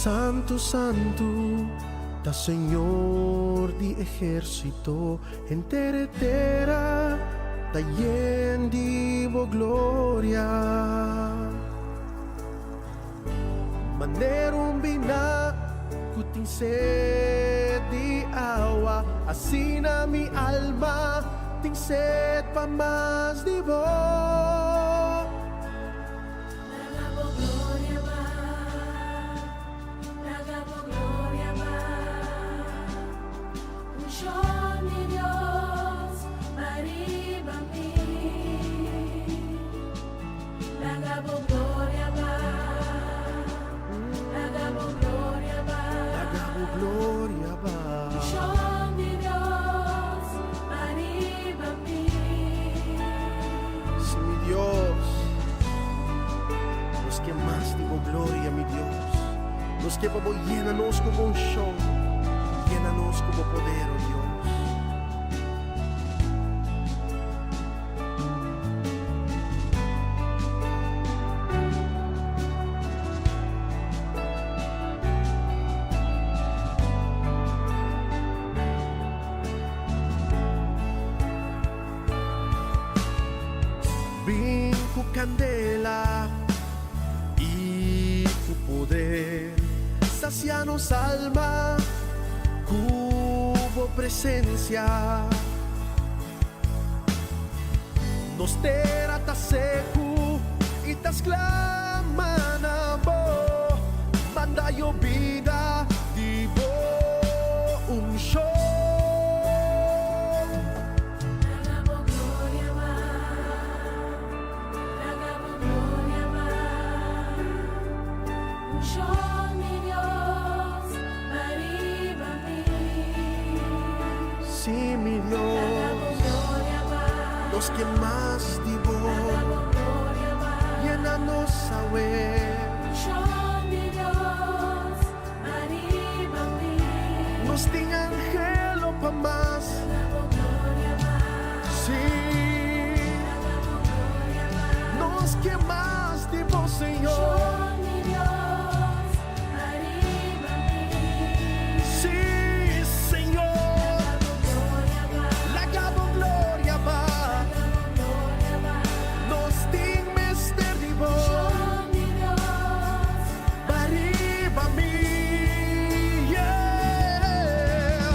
Santu, santu, ta Señor di ehérsito, henter e tera ta yen di bo gloria. Manera un biná ku tin sed di awa, asina mi alma tin sed pa mas di bo. Laga bo gloria ba, laga bo gloria ba. Unshon di Dios ba riba mi. Laga bo gloria ba, laga bo gloria ba. Laga bo gloria ba. Unshon di Dios ba riba mi. Sí, mi Dios, nos ke mas di bo gloria, mi Dios. Nos ke pa bo yena nos ku bo unshon, yena nos ku bo poder, o Dios. Bin ku kandela i ku poder, sasia nos alma ku bo presensia. Nos tera ta seku i ta sklama na bo, manda yobida di bo unshon. Laga bo gloria ba, laga bo gloria ba. Unshon di Dios ba riba mi. Sí, mi Laga bo Dios, gloria ba, nos ke mas di bo, laga bo gloria ba. Yena nos awe. Unshon di Dios ba riba mi. Nos tin anhelo pa mas. Laga bo gloria ba, Sí, laga bo gloria ba. Nos ke mas di bo, Señor. Unshon di Dios ba riba mi. Sí, Señor, Laga bo gloria ba, laga bo gloria ba. Laga bo gloria ba. Nos tin mester di bo. Unshon di Dios Ba riba mi. Yeah.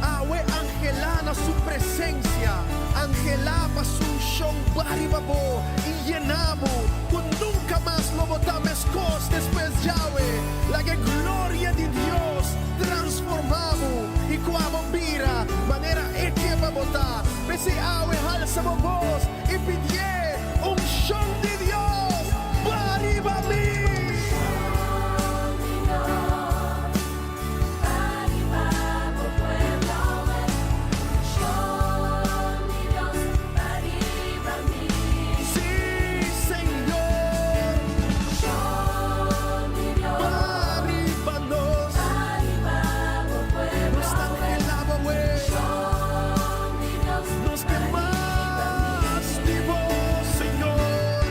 Awe anhelá na su presensia, anhelá pa su unshon ba riba bo i yena bo, ku nunka mas lo bo ta meskos despues djawe. Laga e gloria di Dios transformá bo i ku abo bira manera e ke pa bo ta. P'esei awe halsa bo bos i pidié, Unshon di Dios ba riba mi! Unshon di Dios ba riba bo pueblo. Unshon di Dios ba riba mi. Sí, Señor, Unshon di Dios ba riba nos. Ba riba bo pueblo. Nos ta anhelá bo. Unshon di Dios Nos ke ba riba mas di bo, Señor.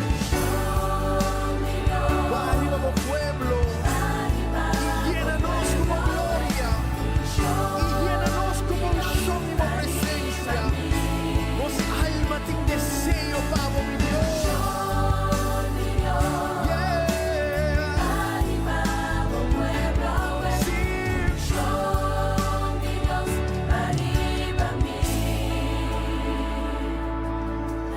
Unshon di Dios Ba riba bo pueblo ba riba i yena nos ku bo gloria. I yena nos ku bo unshon i bo presensia. Nos alma tin deseo pa bo, mi Dios. Unshon di Dios Yeah. Ba riba bo pueblo. Sí. Unshon di Dios ba riba mi.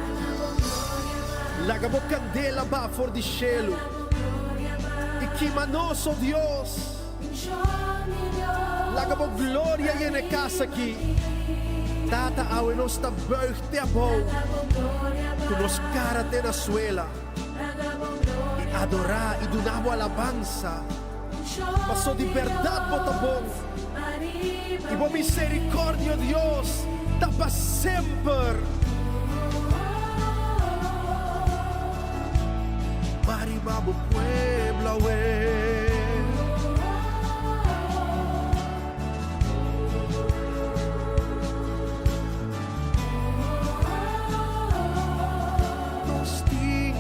Laga bo gloria ba, Laga bo kandela ba for di shelu. Laga bo gloria ba. I kima nos, o Dios. Unshon di Dios Laga bo gloria yena e kas aki. Tata, awe nos ta buig te abou. Laga bo gloria ba, Ku nos kara te na suela. Laga bo I gloria adorá i duna bo alabansa. Unshon Paso di di berdat bo ta bon. Dios ba riba I bo miserikòrdia, Dios, ta pa semper. Ba riba bo pueblo awe. Nos tin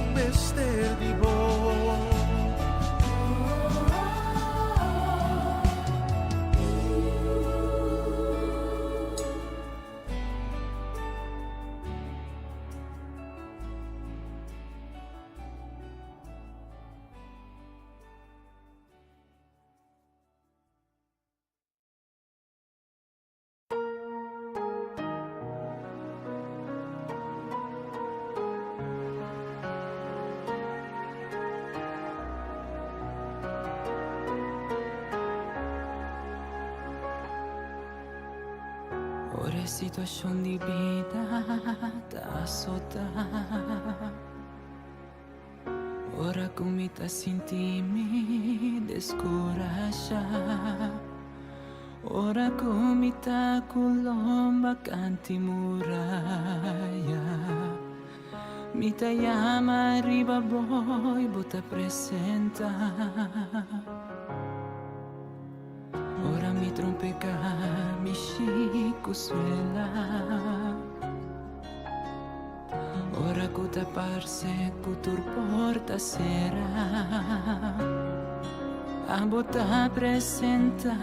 situashon di bida ta asotá. Ora ku mi ta sinti mi deskurashá. Ora ku mi ta ku lomba kant'i muraya. Mi ta yama riba bo i bo ta presentá. Ora mi trompeká mi shiku suela. Ora ku ta parse ku tur porta sera. Abo ta presentá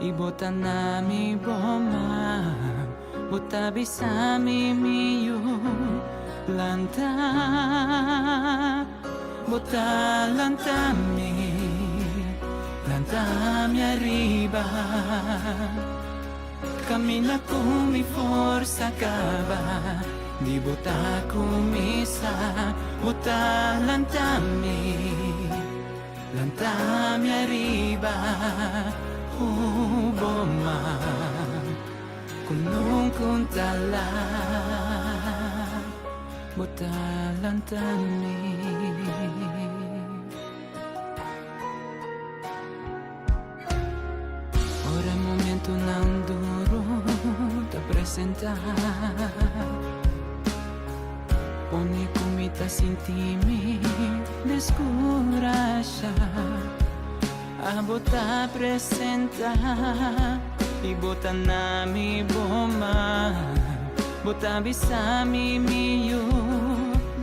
i bo ta na mi bo man. Bo ta bisa mi mi yu lanta. Bo ta lanta mi, lanta mi ariba. Camina cu mi forsa caba, di bo ta cuminsa. Bo ta lanta mi, lanta mi ariba. Cu bo man, cu nunca un ta laat. Bo ta lanta mi. Ora momentonan duro ta presentá, pone ku mi ta sinti mi deskurashá. Abo ta presentá i bo ta na mi bo man. Bo ta bisa mi mi yu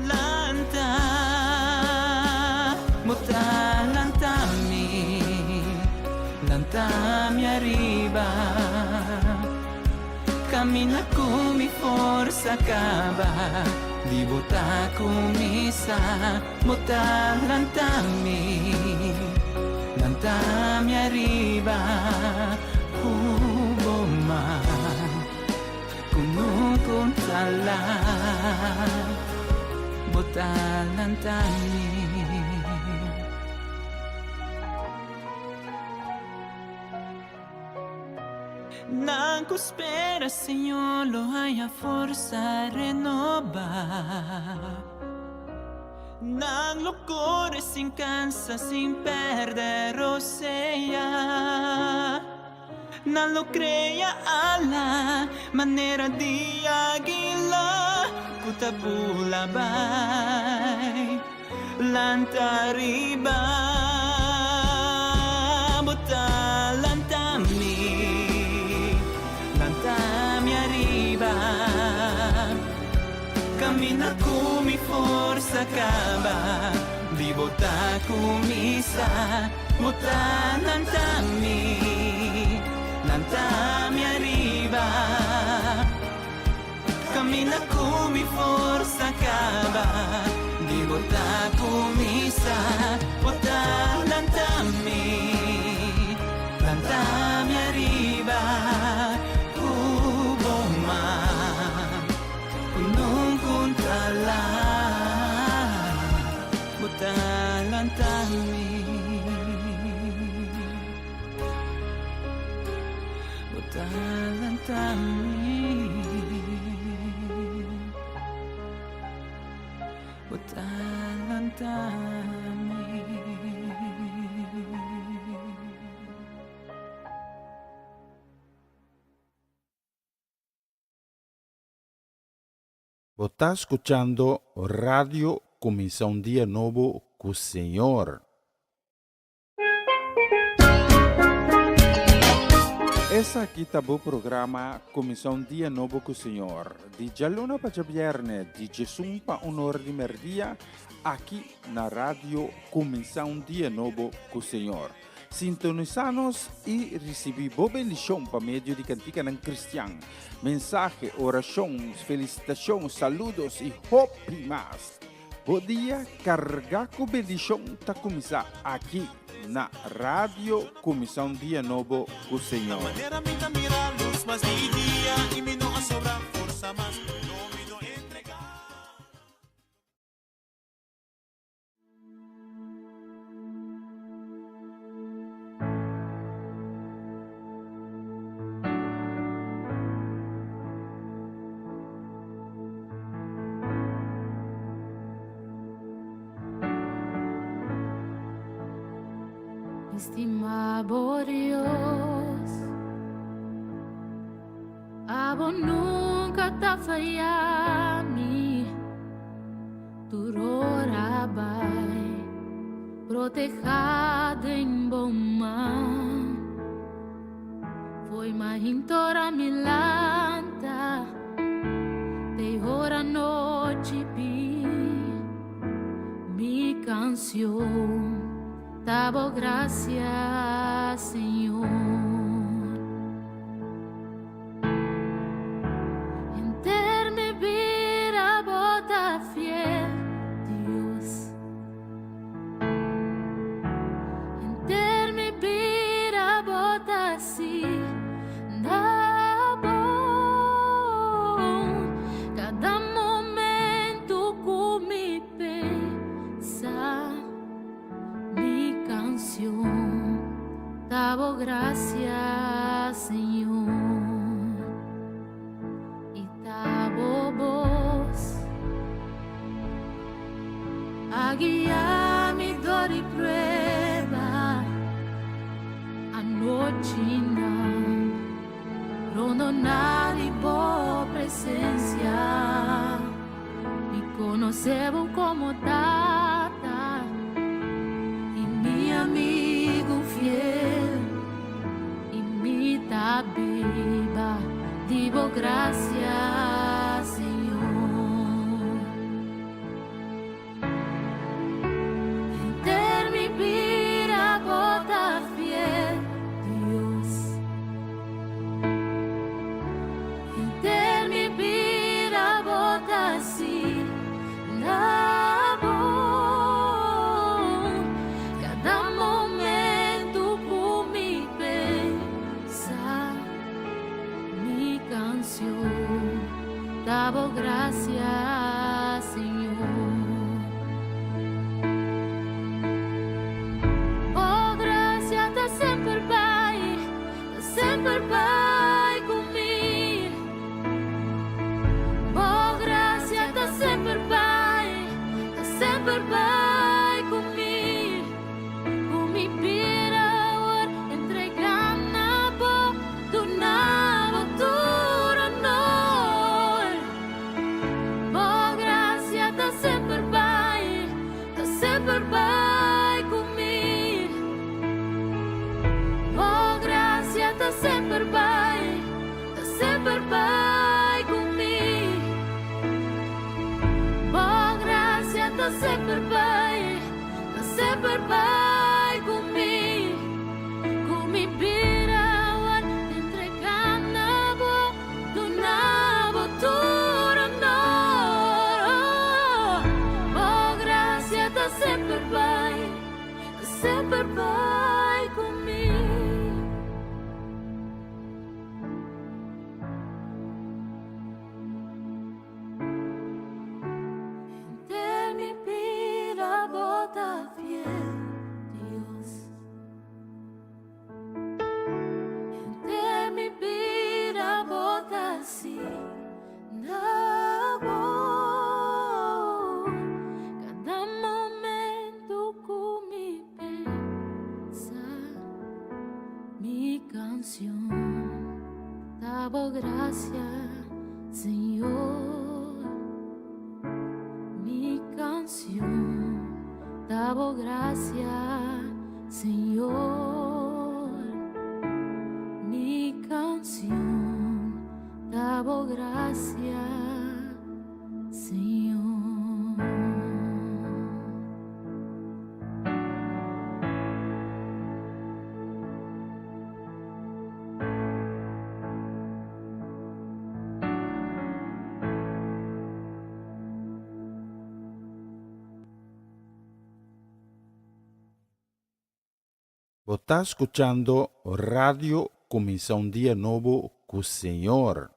lanta. Bo ta lanta mi, lanta mi ariba. Camina cu mi forsa caba, di bo ta cuminsa. Bo ta lanta mi, lanta mi ariba. Cu bo man. Ku nunka un ta laat, bo ta lanta mi. Nan ku spera Señor lo haña forsa renobá. Nan lo kore sin kansa, sin pèrdè rosea. Nan lo crea ala manera di aguila cu ta bula bai lanta riba. Bo ta lanta mi, lanta mi ariba. Camina cu mi forsa caba di bo ta cuminsa. Bo ta lanta mi, lanta mi ariba. Camina cu mi forsa caba di bo ta cuminsa. Bo ta lanta mi, lanta mi ariba. Cu bo man, cu nunca un ta laat. Bo ta lanta mi. Bo ta lanta mi. Bo ta lanta mi. Bo ta skuchando Radio Kuminsá un Dia Nobo ku Señor. Esaki ta bo programa Kuminsá un Dia Nobo ku Señor, di djaluna pa djabièrnè, di djesun pa un ora di mèrdia, aki na Radio Kuminsá un Dia Nobo ku Señor. Sintonisá nos i risibí bo bendishon pa medio di kantikanan kristian, mensahe, orashon, felisitashon, saludos i hopi mas. Bo dia kargá ku bendishon ta kuminsá aki na Radio Kuminsá un Dia Nobo ku Señor. Stima bo Dios. Abo nunca ta faya mi. Tur ora bai proteha den bo man. Foi mahintora mi lanta te ora nochi pi. Mi canción ta bo gracia, Señor. Henter mi bida bo ta fiel, Dios. Henter mi bida bo ta asina bon. Cada momento cu mi pensa, mi canción ta bo gracia, Señor. Y ta bo voz a guia mi dor di prueba anochinan rondona di bo presencia mi conoce bo como tata y mi amigo fiel y mi ta biba di bo gracia, Señor. Henter mi bida bo ta fiel, Dios. Henter mi bida bo ta asina bon. Cada momento cu mi pensa, mi canción ta bo gracia, Señor. Bo gracia ta semper bai, ta semper bai cu mi. Bo gracia ta semper bai, ta semper bai cu mi. Cu mi bida awor entrega na bo, duna bo tur honor. Bo gracia ta semper bai, ta semper bai cu mi. Bo gracia ta semper bai, ta semper bai cu mi. Bo gracia ta semper bai, ta semper bai cu mi. Cu mi bida awor entrega na bo, duna bo tur honor. Oh, bo gracia ta semper bai, ta semper bai cu mi. Henter mi bida bo ta fiel, Dios. Henter mi bida bo ta asina bon. Cada momento cu mi pensa, mi canción ta bo gracia, Señor. Mi canción ta bo gracia, Señor. Mi canción ta bo gracia, Señor. Bo ta scuchando Radio Cuminsa un Dia Nobo cu Señor.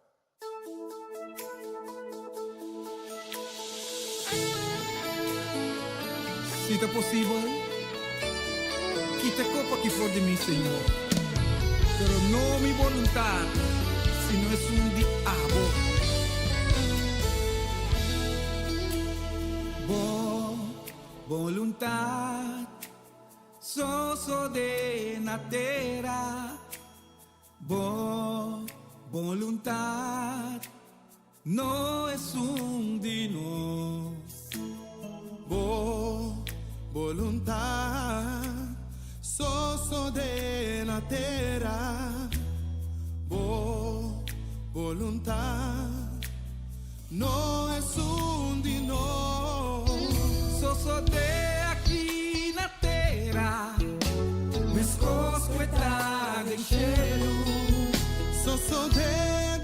Si ta posibel, kita e kopa aki for di mi, Señor. Pero no mi boluntat, sino esun di abo. Bo boluntat. Sosodé na tera bo boluntat, no esun di nos. Bo boluntat, sosodé na tera bo boluntat, no esun di nos. Sosodé aki na tera, meskos ku ta den shelu. Sosodé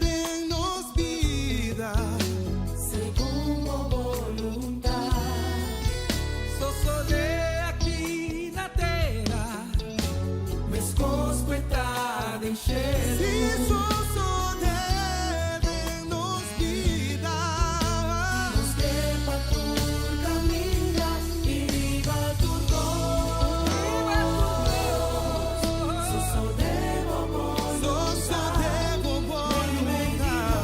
den nos bida, Segun bo boluntat. Sosodé aki na tera, meskos ku ta den shelu. Si sosodé den nos bida. Nos ke pa tur kaminda i riba tur kos. Sosodé bo boluntat. Sosodé bo boluntat.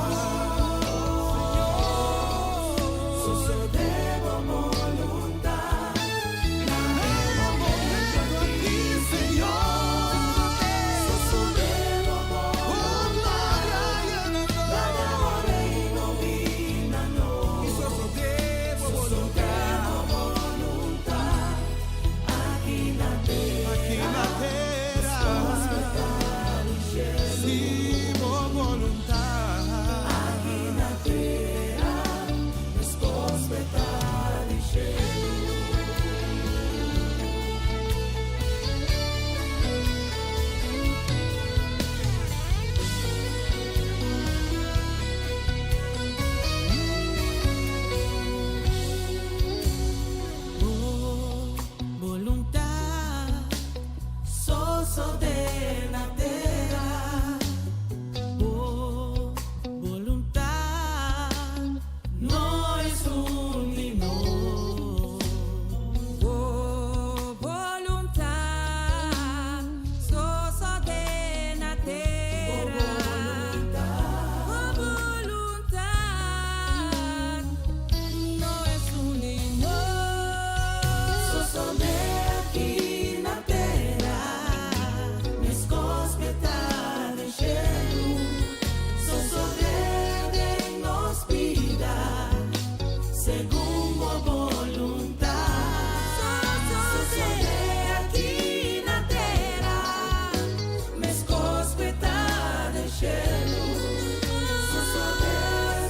Sosodé bo boluntat. Na e momento aki, Señor. Sosodé bo Oh, gloria, llena Laga bo reino bin na nos. I sosodé bo boluntat. Boluntat aki na tera. Aki na tera. Si bo boluntat. Aki na tera, meskos ku ta den shelu. Bo boluntat, sosodé na tera. Bo boluntat, no esun di nos. Bo boluntat, sosodé na tera. Bo boluntat, no esun di nos. Sosodé aki na tera, meskos ku ta den shelu. Sosodé den nos bida, segun bo boluntat. Sosodé aki na tera, meskos ku ta den shelu. Sosodé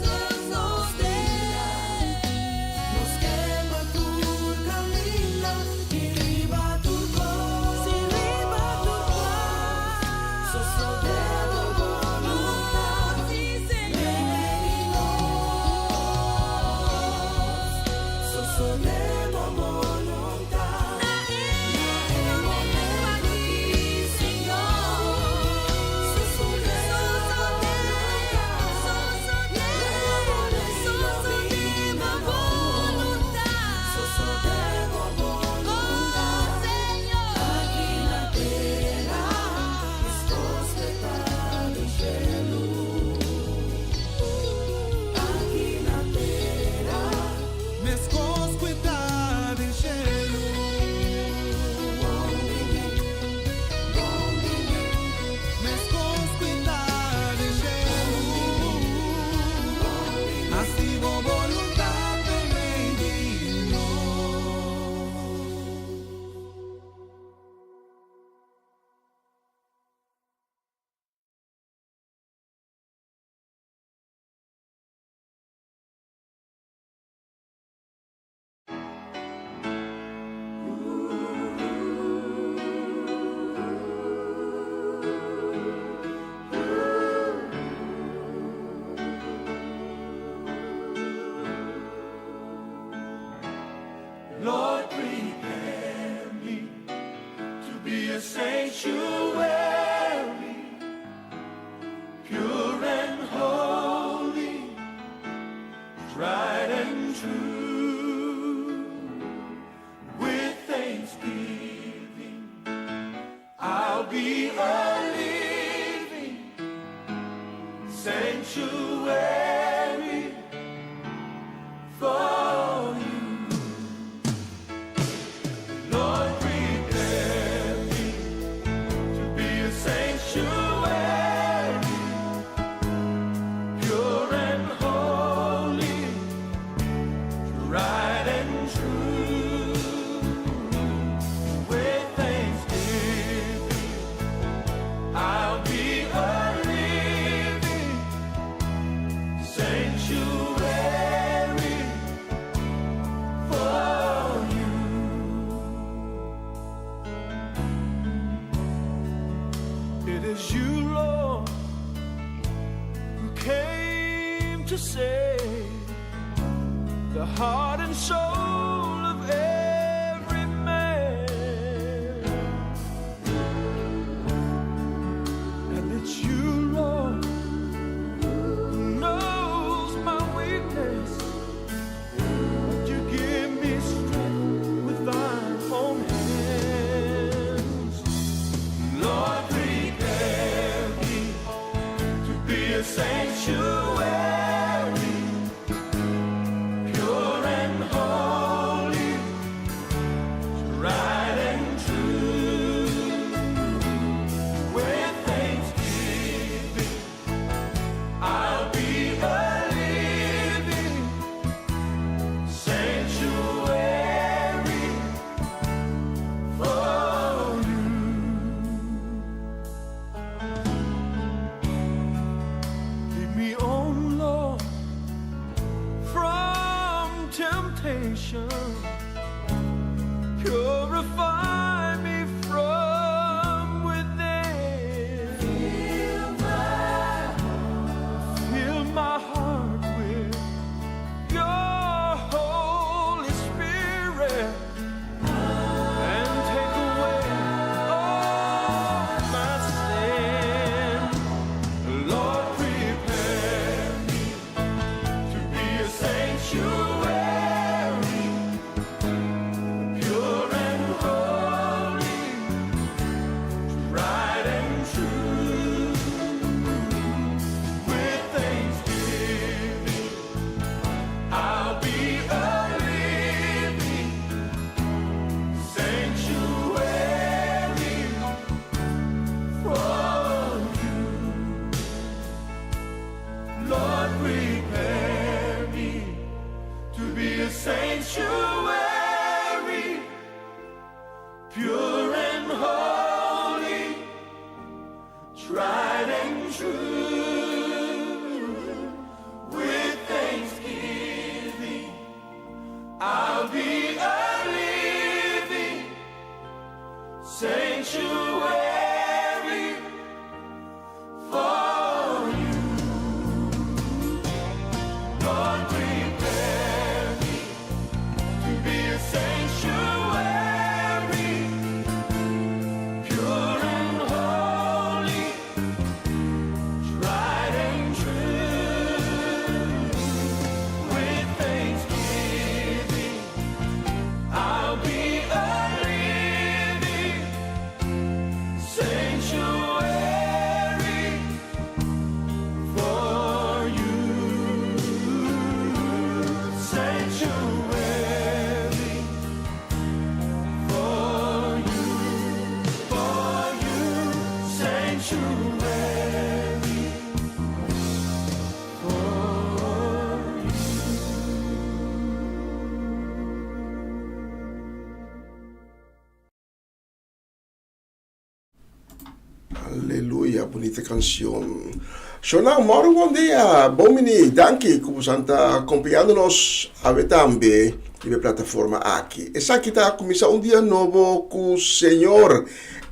den nos bida, nos ke pa tur kaminda i riba tur kos. Riba tur kos. Sosodé bo boluntat, Si, Señor. Sosodé bo boluntat. Na e momento aki, Señor. Sosodé, sosodé, sosodé bo boluntat. Sosodé bo boluntat. Oh, Señor. Aki na tera, meskos ku ta den shelu. Aki na tera, Meskos ku ta den shelu. Bon Bini, Bon Bini, Meskos ku ta den shelu. Hasi bo boluntat meimei di nos. Lord, prepare me to be a sanctuary, pure and holy, tried and true. With thanksgiving, I'll be a living sanctuary for you. Lord, prepare is you, Lord, who came to save the heart and soul of every man. And it's you, Lord, who knows my weakness. But you give me strength with thine own hands. Lord, prepare me to be a sanctuary, pure and holy, tried and true. With thanksgiving, I'll be a living sanctuary for you. Lead me on, Lord, from temptation. Purify me from within. Fill my heart with your Holy Spirit and take away all my sin. Lord, prepare me to be a sanctuary, pure and holy, tried and true. With thanksgiving, I'll be a living sanctuary for you. Lord, prepare me to be a sanctuary, pure and holy, tried and true. With thanksgiving, I'll be a living sanctuary for you. Lord, prepare me to be a sanctuary, pure and holy, tried and true. With thanksgiving, I'll be a living sanctuary for you. Sanctuary for you, for you, sanctuary for you. Aleluya, bunita kansion. Shona, moro bon dia. Bon bini, danki ku ta akompañando nos awe tambe riba e plataforma aki. Esaki ta kuminsá un dia nobo ku Señor.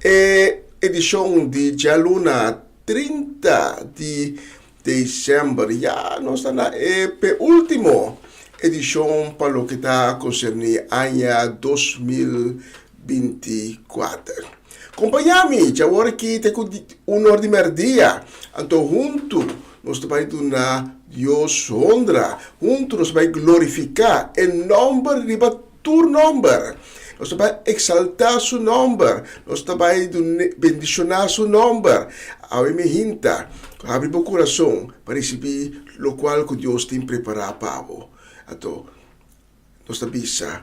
E edishon di djaluna 30 di desèmber. Ya nos ta na e penúltimo edishon pa loke ta konserní aña 2024. Kompañá mi, djawor aki te ku 1 or di mèrdia. Anto huntu nos ta bai duna Dios honra, huntu nos ta bai glorifiká e nòmber riba tur nòmber. Nos ta bai eksaltá su nòmber, nos ta bai bendishoná su nòmber. Awe mi hinta, habri bo kurason pa risibí lokual ku Dios tin prepará pa bo. Anto nos ta bisa,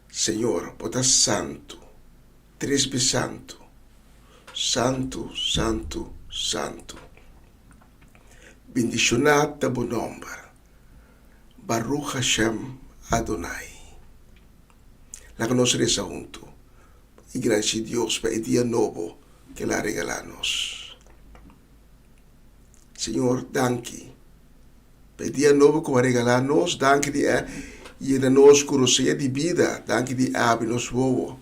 Señor, bo ta santu, tres be santu, santu, santu, santu. Bendishoná ta bo nòmber, Baruch Hashem Adonai. Laga nos resa huntu i gradisí Dios pa e dia nobo ku el a regalá nos. Señor, danki pa e dia nobo ku bo a regalá nos. Danki di a yena nos ku rosea di bida. Danki di abri nos wowo.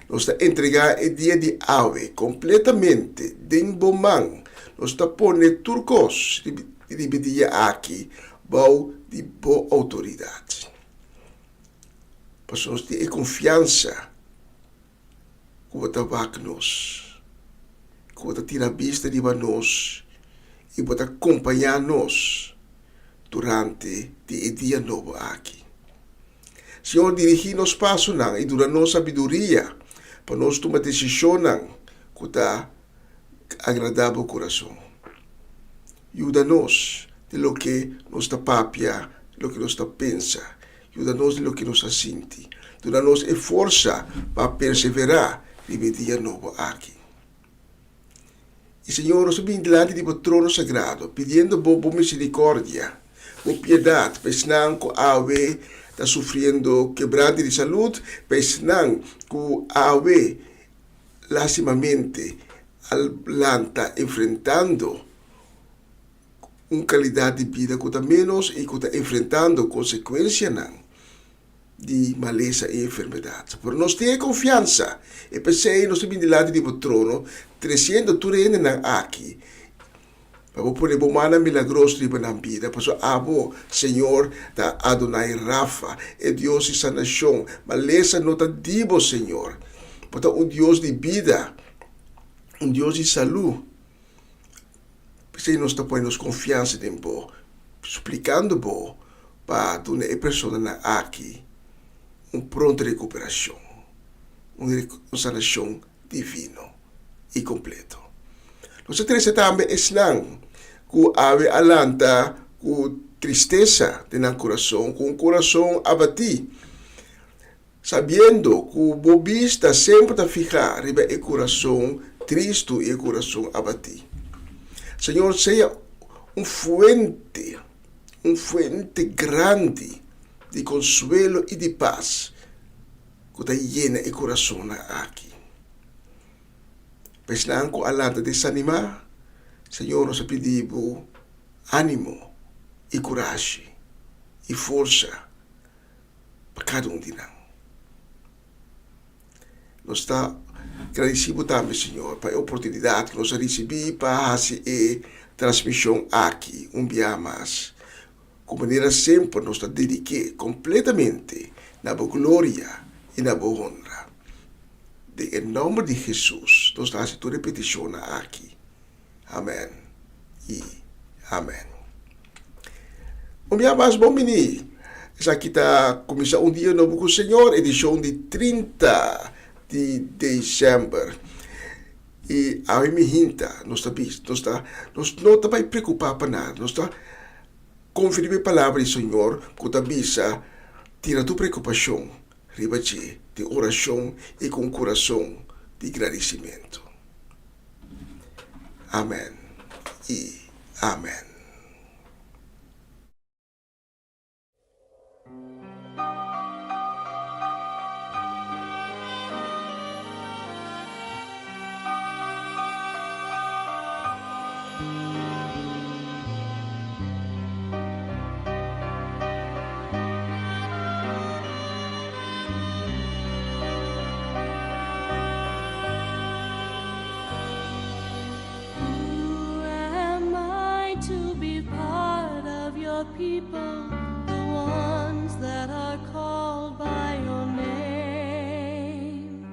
Nos ta entregá e dia di awe kompletamente den bo man. Nos ta pone tur kos riba e dia aki bou di bo outoridat. Pasobra nos tin e konfiansa ku bo ta wak nos, ku bo ta tira bista riba nos i bo ta kompañá nos durante di e dia nobo aki. Señor, dirigí nos pasonan i duna nos sabiduria pa nos tuma desishonnan ku ta agradá bo kurason. Yuda nos den loke nos ta papia, loke nos ta pensa. Yuda nos den loke nos ta sinti. Duna nos e forsa pa perseverá riba e dia nobo aki. I Señor, nos ta bini dilanti di bo trono sagrado, pidiendo bo bo misericordia, bo piedad pa esnan cu awe ta sufriendo kebrante di salud, pa esnan cu awe lastimamente a lanta enfrentando un calidad di bida cu ta menos i cu ta enfrentando consecuencianan di malesa i enfermedat. Pero nos tin e konfiansa, i p'esei nos ta bini dilanti di bo trono, tresiendo tur e hendenan aki, pa bo pone bo mannan milagroso riba nan bida, pasobra abo, Señor, ta Adonai Rafa, e Dios di sanashon. Malesa no ta di bo, Señor. Bo ta un Dios di bida, un Dios di salú. P'esei nos ta pone nos konfiansa den bo, suplikando bo pa duna e personanan aki un pronto rekuperashon, un sanashon divino i kompleto. Nos ta trese tambe esnan ku awe a lanta ku tristesa den nan kurason, ku un kurason abatí, Sabiendo ku bo bista semper ta fihá riba e kurason tristu i e kurason abatí. Señor, sea un fuente, un fuente grandi di konsuelo i di pas ku ta yena e kurasonnan aki. Pa esnan ku a lanta desanimá, Señor, nos a pidi bo ánimo i kurashi i forsa pa kada un di nan. Nos ta gradisí bo tambe, Señor, pa e oportunidat ku nos a risibí pa hasi e transmishon aki un bia mas. Ku manera semper nos ta dedik'é kompletamente na bo gloria i na bo honra. Den e nòmber di Hesus nos ta hasi tur e petishonnan aki. Amèn i amèn. Un bia mas bon bini. Esaki ta kuminsá un dia nobo ku Señor, edishon di 30 di desèmber. I awe mi hinta, nos ta bis, nos ta, nos no ta bai preokupá pa nada. Nos ta konfia riba e palabra di Señor ku ta bisa, Tira tur preokupashon riba dje den orashon i ku un kurason di gradisimentu. Amen i amen. Who am I to be part of your people, the ones that are called by your name?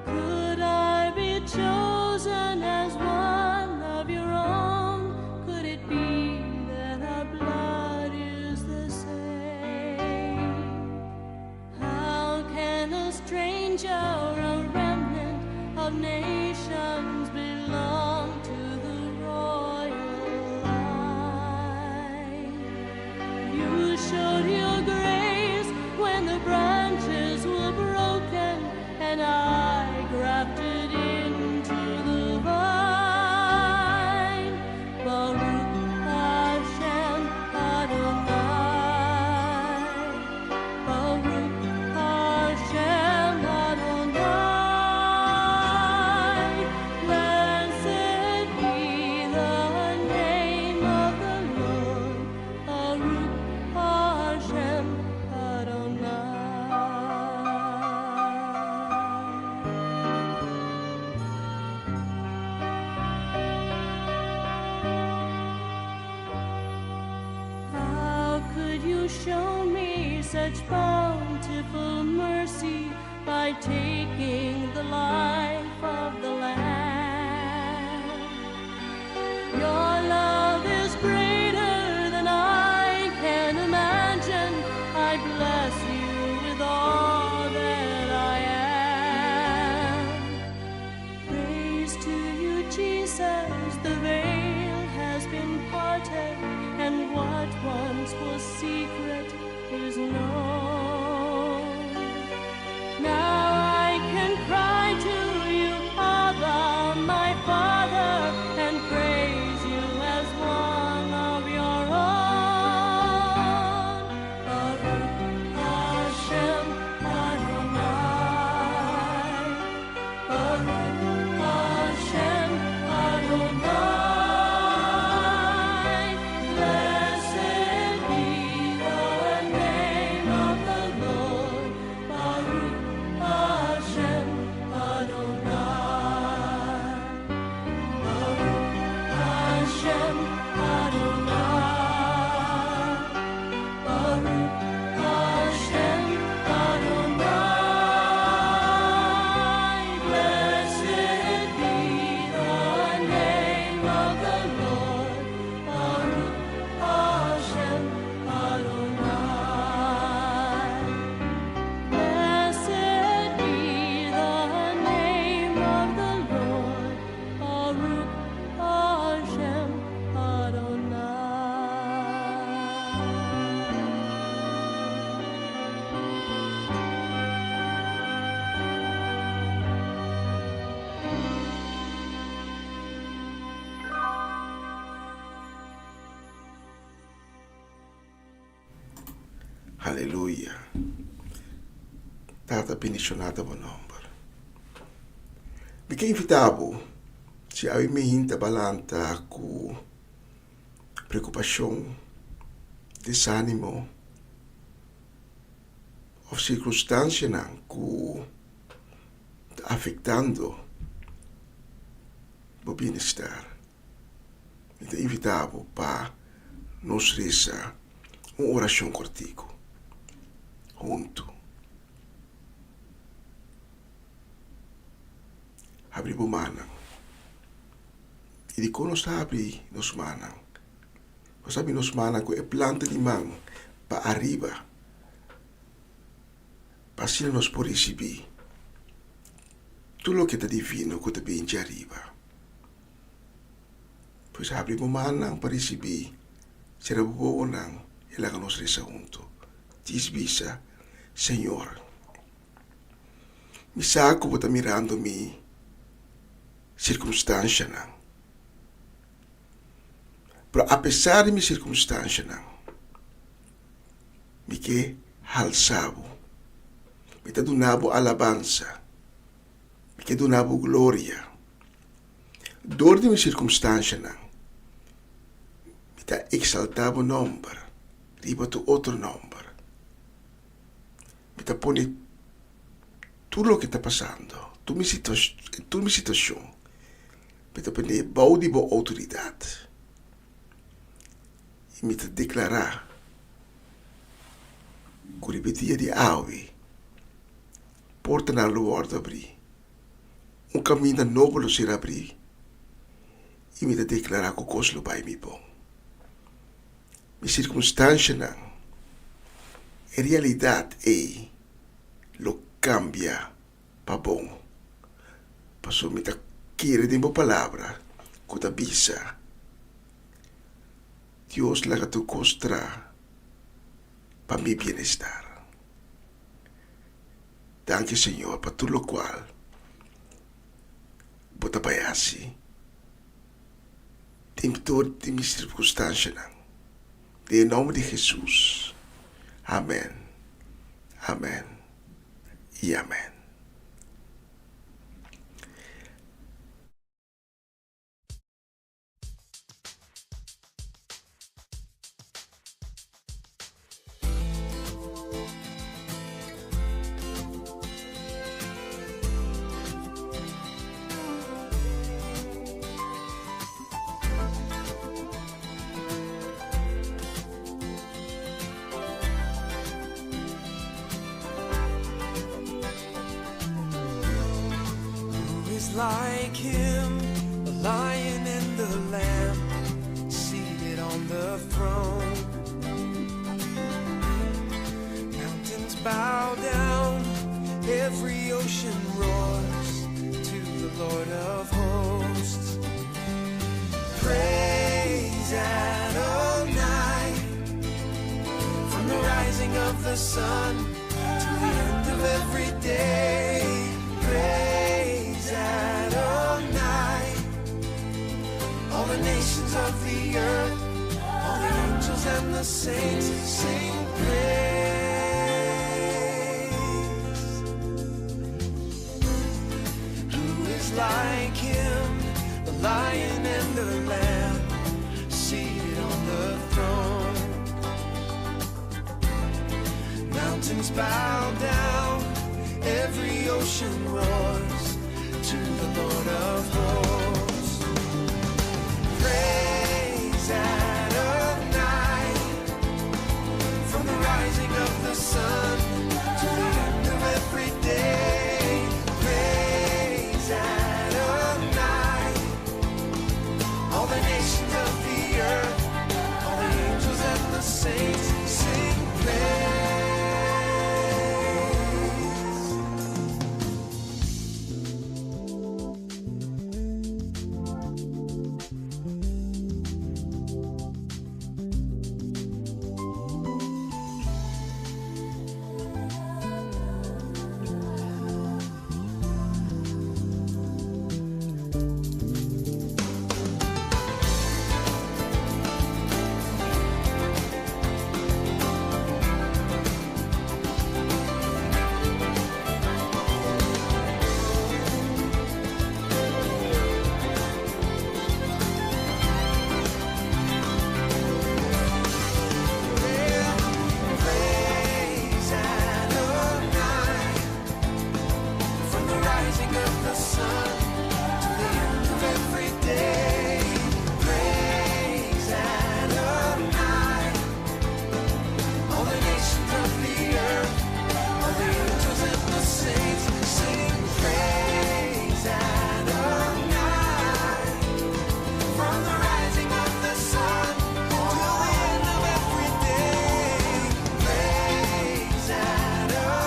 Could I be chosen as one of your own? Could it be that our blood is the same? How can a stranger, a remnant of nations, belong to the royal line? You showed your grace when the branches were broken, and I grafted into the vine. Baruch Hashem Adonai. Baruch Hashem Adonai. Such bountiful mercy by taking the life of the Lamb. Your love is greater than I can imagine. I bless you with all that I am. Praise to you, Jesus. The veil has been parted, and what once was secret is known. Now I can cry to you, Abba, my Father, and praise you as one of your own. Baruch Hashem Adonai. Baruch Hashem Adonai. Blessed be the name of the Lord. Baruch Hashem Adonai. Baruch Hashem Adonai. Baruch Hashem Adonai. Blessed be the name of the Lord. Baruch Hashem Adonai. Blessed be the name of the Lord. Baruch Hashem Adonai. Aleluya. Tata, bendishoná ta bo nòmber. Mi ke invitá bo, si awe mainta bo a lanta ku preokupashon, desánimo, òf sirkunstansianan ku ta afektando bo bienestar, mi ta invitá bo pa nos resa un orashon kòrtiku huntu. Habri bo mannan. I dikon nos ta habri nos mannan? Nos ta habri nos mannan ku e planta di man pa ariba, pa asina nos por risibí tur loke ta divino ku ta bin djariba. Pues habri bo mannan pa risibí, sera bo bobonan i laga nos resa huntu. Djis bisa, Señor, mi sa ku bo ta mirando mi sirkunstanshanan. Pero apesar di mi sirkunstanshanan, mi ke halsa bo. Mi ta duna bo alabansa. Mi ke duna bo gloria. Dor di mi sirkunstanshanan, mi ta eksaltá bo nòmber riba tur otro nòmber. Mi ta pone tur loke ta pasando, tur mi tur mi situashon, mi ta pone bou di bo outoridat. I mi ta deklará ku riba e dia di awe, portanan lo wòrdu abrí, un kaminda nobo lo ser abrí, i mi ta deklará ku kos lo bai mi bon. Mi sirkunstanshanan, e realidat ei lo kambia pa bon, pasobra mi ta kere den bo palabra ku ta bisa, Dios laga tur kos traha pa mi bienestar. Danki Señor pa tur lokual bo ta bai hasi den tur di mi sirkunstanshanan. Den e nòmber di Hesus, amèn, amèn i amèn. is like him, the lion and the lamb, seated on the throne? Mountains bow down, every ocean roars to the Lord of hosts. Praise Adonai from the rising of the sun to the end of every day. Praise Adonai. All the nations of the earth, all the angels and the saints sing praise. Who is like him, the lion and the lamb, seated on the throne? Mountains bow down, every ocean roars to the Lord of hosts. Praise Adonai from the rising of the sun to the end of every day. Praise Adonai. All the nations of the earth, all the angels and the saints sing praise. Praise Adonai from the rising of the sun to the end of every day. Praise Adonai. All the nations of the earth, all the angels and the saints sing praise Adonai. From the rising of the sun till the end of every day, praise Adonai.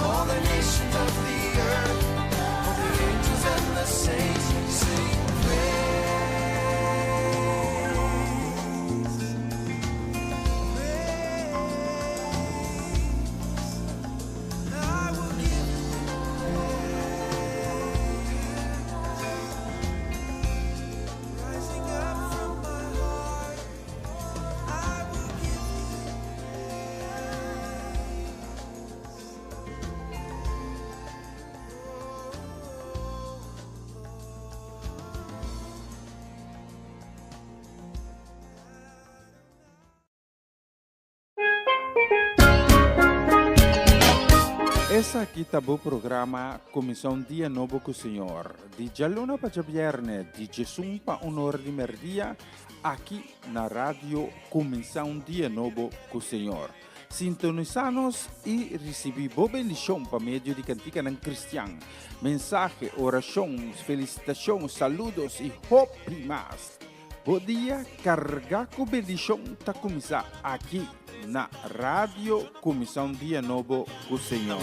All the nations of the earth, all the angels and the saints sing praise. Praise. I will give Rising up from my heart, I will give you Esaki ta bo programa Kuminsá un Dia Nobo ku Señor, di djaluna pa djabièrnè di djesun pa un or di mèrdia, aki na Radio Kuminsá un Dia Nobo ku Señor. Sintonisá nos i risibí bo bendishon pa medio di kantikanan kristian, mensahe, orashon, felisitashon, saludos i hopi mas. Bo dia kargá ku bendishon ta kuminsá aki na Radio Kuminsá un Dia Nobo ku Señor.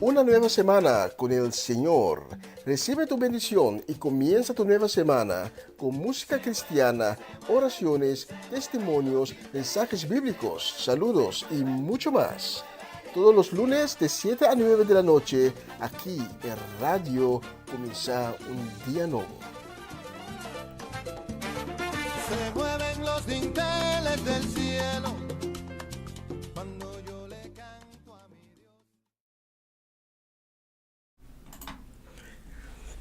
Una nueva semana con el Señor. Recibe tu bendición y comienza tu nueva semana con música cristiana, oraciones, testimonios, mensajes bíblicos, saludos y mucho más. Todos los lunes de 7 a 9 de la noche, aquí en Radio Comienza un Día Nuevo. Se mueven los dinteles del cielo cuando yo le canto a mi Dios.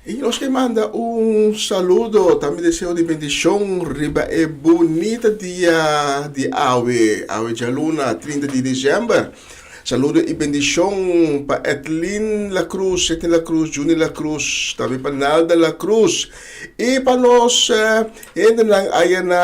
I nos ke manda un saludo, tambe deseo di bendishon riba e bunita dia di awe, awe djaluna 30 di desèmber. Saludo i bendishon pa Edlin La Cruz, Sidney La Cruz, Juni La Cruz, tambe pa Nalda La Cruz i pa nos hendenan aya na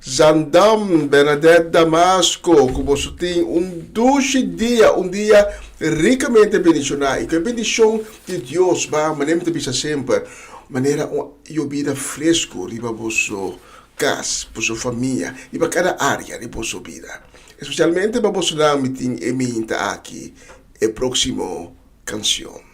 Zandam, Bernadette Damasco, ku boso tin un dushi dia, un dia rikamente bendishoná i ku e bendishon di Dios ba, manera mi ta bisa semper, manera un yobida fresku riba boso kas, boso famia, riba kada área di boso bida. Espesialmente pa bosonan mi tin e minta aki e próksimo kanshon.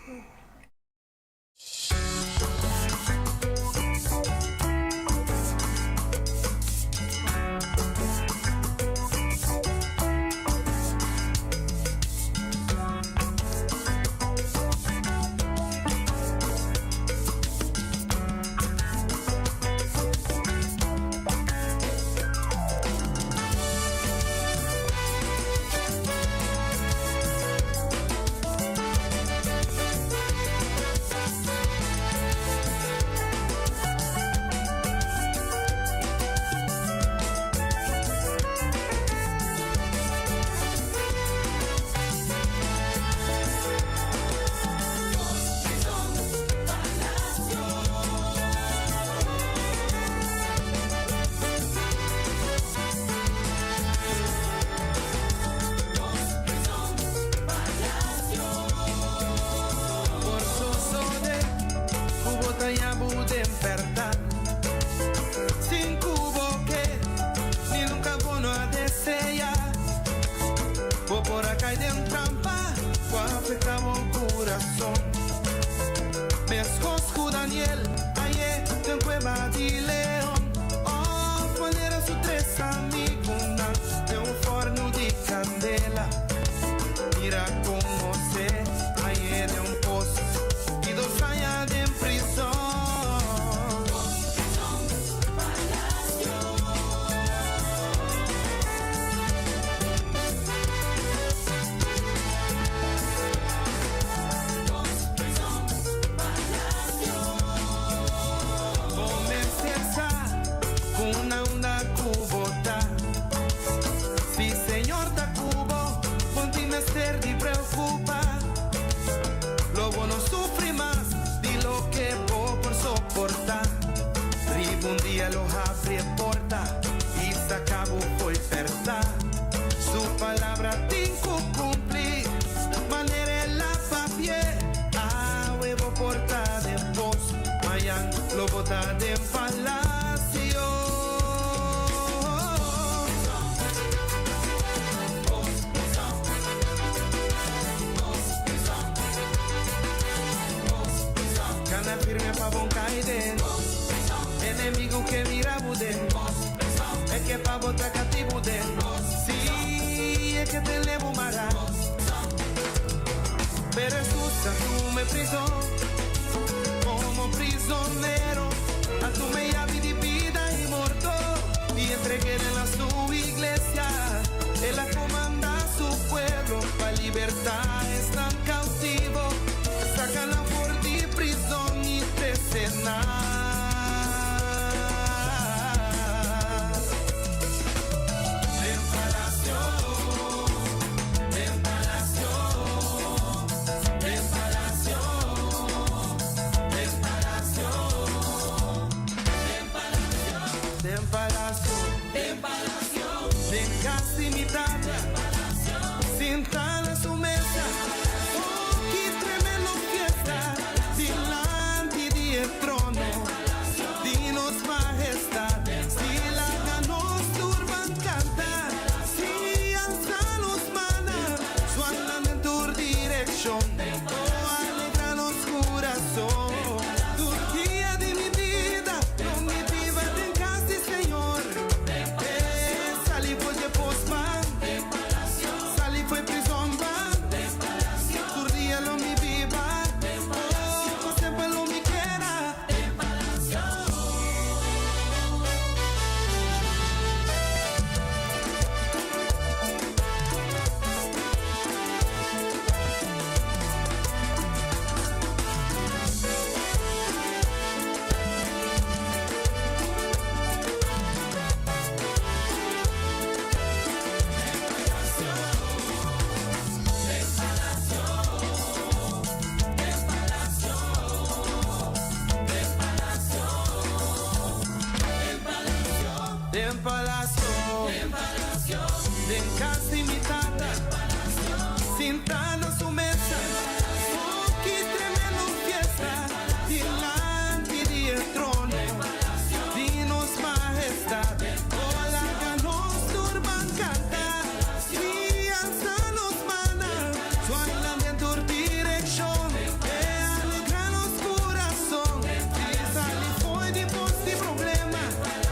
Den palacio. Den palacio. Den cas di mi tata. Den palacio. Sinta na su mesa. Den palacio. Oh, ki tremendo fiesta. Den palacio. Dilanti di e trono. Den palacio. Di nos majestad. Den palacio. Oh, laga nos tur ban canta. Den palacio. I alsa nos mannan. Den palacio. Zwaai den tur direccion. Den palacio. E alegra nos curason. Den palacio. Sali fo'i di pos di problema.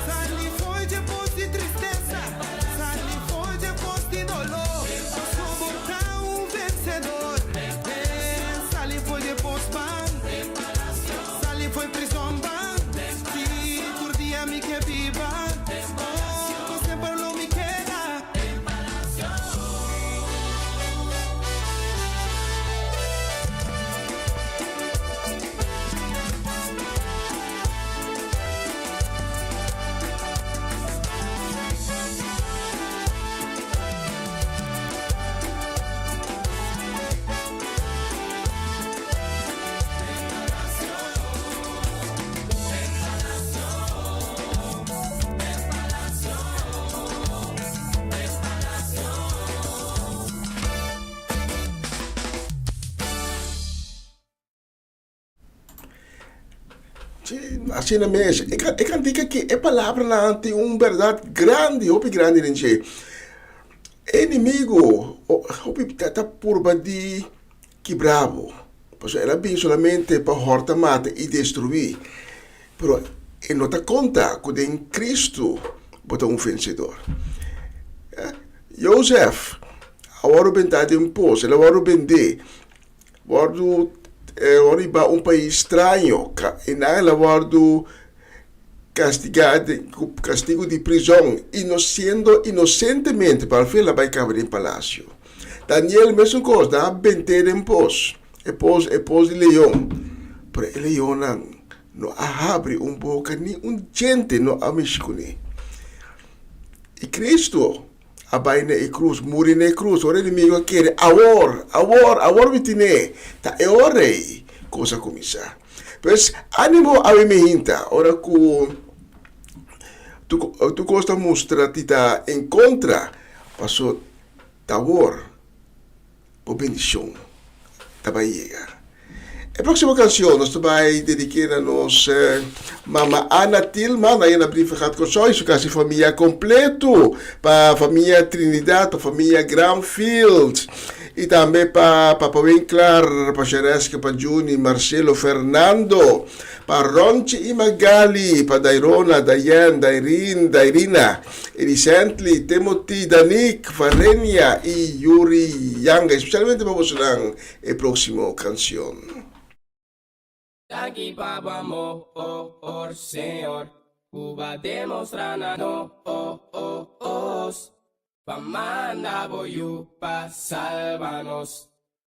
Sali fo'i di pos di tristesa. Sali fo'i di pos di dolor. Paso bo ta un vencedor. Sali fo'i di pos ban. Sali fo'i prison ban. Si tur dia mi ke biba. Oh, pa semper lo mi keda. Asina mes, e e kantika aki, e palabranan tin un bèrdat grandi, hopi grandi den dje. E enemigo hopi ta ta purba di kibra bo, pasobra el a bin solamente pa hòrta, mata i destruí. Pero e no ta konta ku den Kristu bo ta un vensedor. Jozef a wòrdu bentá den pos, el a wòrdu bendé. Wòrdu riba un pais straño i nan a wòrdu kastigá ku kastigu di prizòn siendo inosentemente, pero al fin el a bai kaba den palasio. Daniel mesun kos, nan a bent'é den pos, e pos e pos di leon, pero e leonnan no a habri un boka ni un djente no a mishi kuné. I Kristu a bai na e krus, muri na e krus. Ora enemigo a kere, awor, awor, awor mi tine. Ta e ora ei kos a kuminsá. Pues, ánimo awe mi hinta, ora ku tur kos ta mustra ti ta en kontra, paso ta awor bo bendishon ta bai yega. E próksimo kanshon nos ta bai dedik'é na nos mama Ana Tilman, ahí na Brievengat Kòrsou i su kasi famia kompleto, pa famia Trinidad, pa famia Granfield i tambe pa papa Winklar, pa Shereska, pa Juni, Marcelo, Fernando, pa Ronchi i Magali, pa Dairona, Dayen, Dairin, Dairina, Elisently, Timothy, Danique, Varenia i Yuri Yanga, espesialmente pa bosonan e próksimo kanshon. Danki pa bo amor, Señor, ku bo a demostrá na nos, pa manda bo Yu pa salba nos,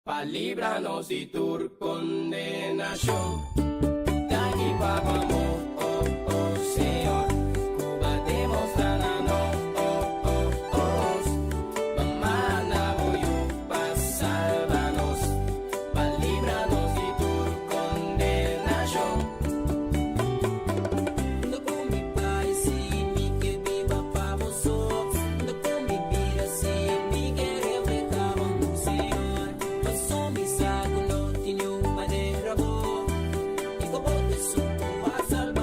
pa libra nos di tur kondenashon. Danki pa bo amor, Señor, ku bo a demostrá na nos, pa manda bo Yu pa salba nos, pa libra nos di tur kondenashon. Unda ku mi bai si mi ke biba pa bo so? Unda ku mi bira si mi ke reflehá bo amor, Señor? Paso mi sa ku no tin niun manera bo, i ku bo ta esun ku a salba.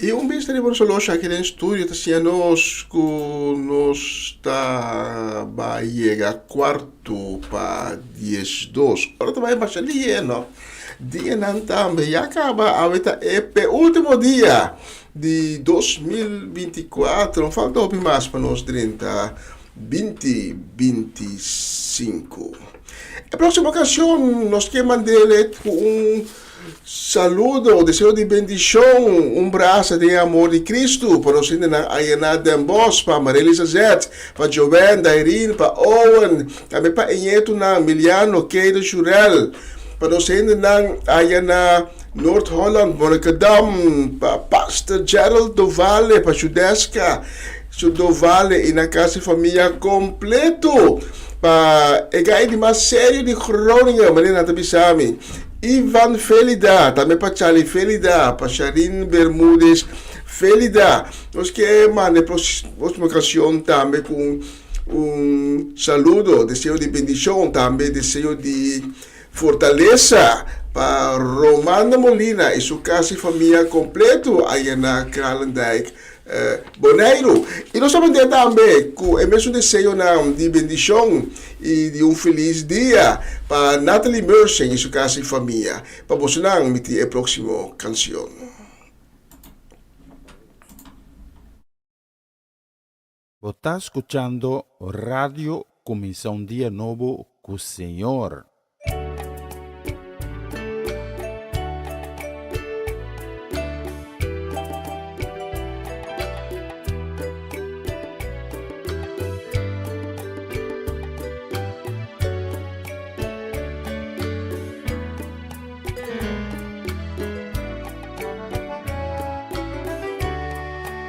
I un bista riba nos oloshi aki den studio ta siña nos ku nos ta bai yega kuartu pa diesdos. Ora ta bai masha lihé no. Dianan tambe ya kaba awe ta e peúltimo dia di 2024. No falta hopi mas pa nos drenta 2025. E próksimo kanshon nos ke mand'é ku un Saludo, deseo di bendishon, un brasa den e amor di Cristo pa nos hendenan aya na Den Bosch, pa Marelisa Zet, pa Joanne, Dairine, pa Owen, tambe pa e ñetunan, Miliano, Keiden, Shurel, pa nos hendenan aya na Noord Holland, Monnikendam, pa Pastor Gerald Dovale, pa Judeska Dovale i nan kas i famia kompleto, pa e gai di mas serio di Groningen, manera nan ta bisa mi. Ivan Felida, tambe pa Charlie Felida, pa Sharin Bermudez Felida. Nos ke manda e próximo canción tambe ku un saludo, deseo di bendishon, tambe deseo di fortalesa pa Romando Molina i su kas i famia kompleto aya na Kralendijk. Boneiru. I nos ta manda tambe ku e mesun deseonan di bendishon i di un felis dia pa Natalie Mersen i su kas i famia. Pa bosonan mi tin e próksimo kansion. Bo ta skuchando Radio Kuminsá un Dia Nobo ku Señor.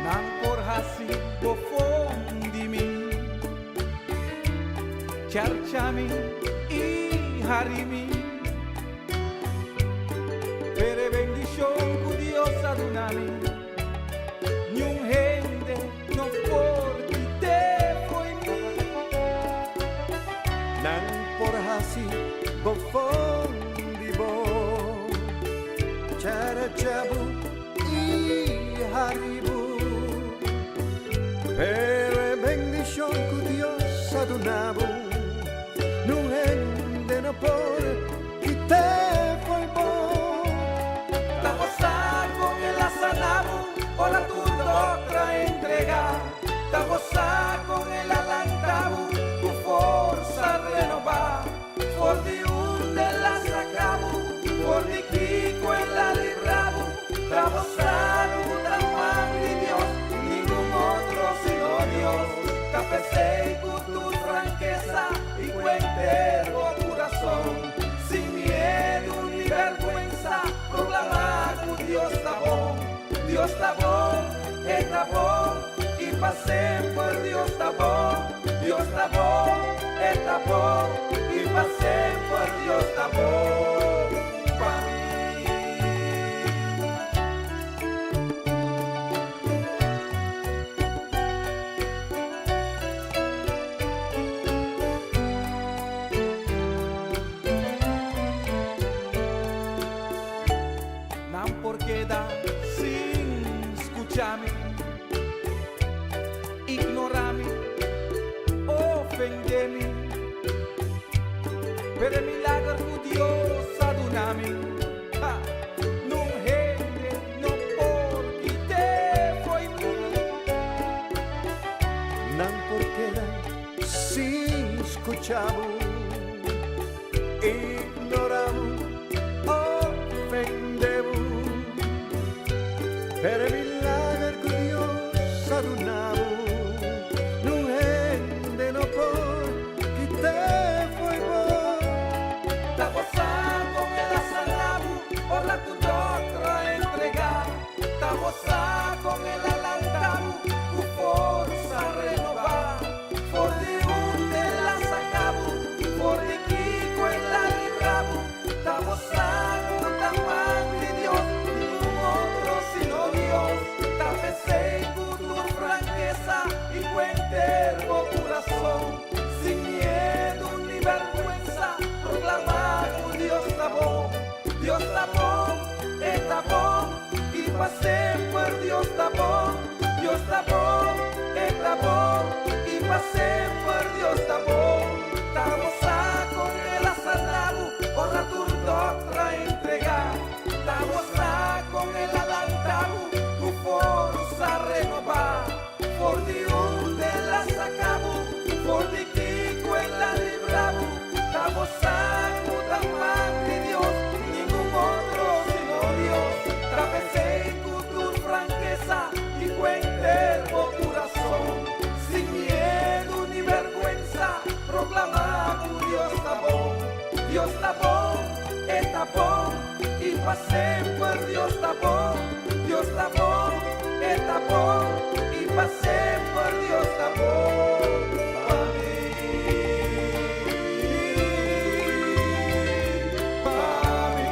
Nan por hasi bofon di mi. Charcha mi i hari mi. Pero e bendishon ku Dios a duna mi, niun hende no por kit'é fo'i mi. Nan por hasi bofon di bo. Charcha bo i hari bo. Pero e bendishon ku Dios a duna bo, niun hende no por kit'é fo'i bo. Ta gosa kon el a sana bo ora tur dokter a entregá. Ta gosa kon el a lanta bo ku forsa renobá. For di unda el a saka bo, for di kiko el a libra bo. Ta bo sa ku ta man di Dios, ningun otro sino Dios. Ta p'esei ku tur frankesa i ku henter bo kurason, sin miedu ni bèrgwensa, proklamá ku Dios ta bon. Dios ta bon, e ta bon, i pa semper Dios ta bon. Dios ta bon, e ta bon, i pa semper Dios ta bon pa mi. Nan por keda sin skucha mi, ignora mi, ofende mi, pero e milager ku Dios a duna mi, ha, nun hende no por kit'é fo'i mi. Nan por keda sin skucha bo, ignora bo, ofende bo, pero e milager ku Dios a duna bo, nun hende no por kit'é fo'i bo. Ta gosa kon el a sana bo ora ku dòkter a entregá. Ta gosa kon el a lanta bo ku forsa renobá. For di unda el a saka bo, for di kiko el a libra bo. Ta gosa ku ta man di Dios, ningun otro sino Dios. Ta p'esei ku tur frankesa i ku henter bo kurason, sin miedu ni bèrgwensa, proklamá ku Dios ta bon. Dios ta bon, e ta bon, i pa semper Dios. Dios ta bon, Dios ta bon, E ta bon, i pa semper Dios ta bon. Ta bo sa kon El a sana bo ora tur dòkter a entregá. Ta bo sa kon El a lanta bo ku forsa renobá. For di unda El a saka bo, for di kiko El a libra bo. Ta bo sa ku ta man di Dios, ningun otro sino Dios. Ta p'esei ku tur frankesa i ku henter bo kurason, sin miedu ni bèrgwensa, proklamá ku Dios ta bon. Dios ta bon, E ta bon, i pa semper Dios ta bon. Dios ta bon, E ta bon, i pa semper Dios ta bon pa mi. Pa mi.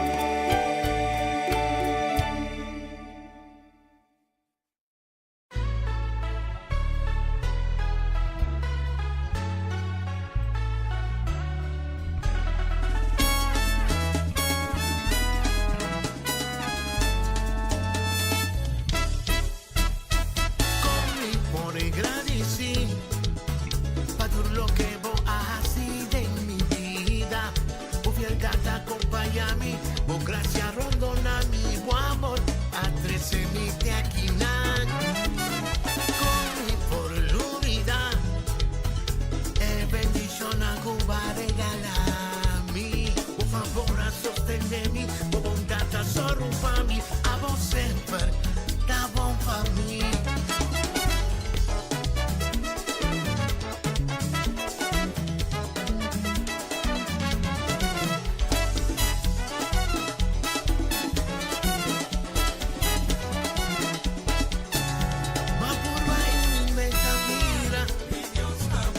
Con mi por gradici pa tur loke bo a haci den mi bida. Bo fieldad ta acompaña mi, bo gracia rondona mi, bo amor a trece mi te akinan. Con mi por lubida e bendicionnan cu bo a regala mi. Bo favor a sostene mi, bo bondad ta soru pa mi, abo semper ta bon pa mi. Ma purba i mi meta mira,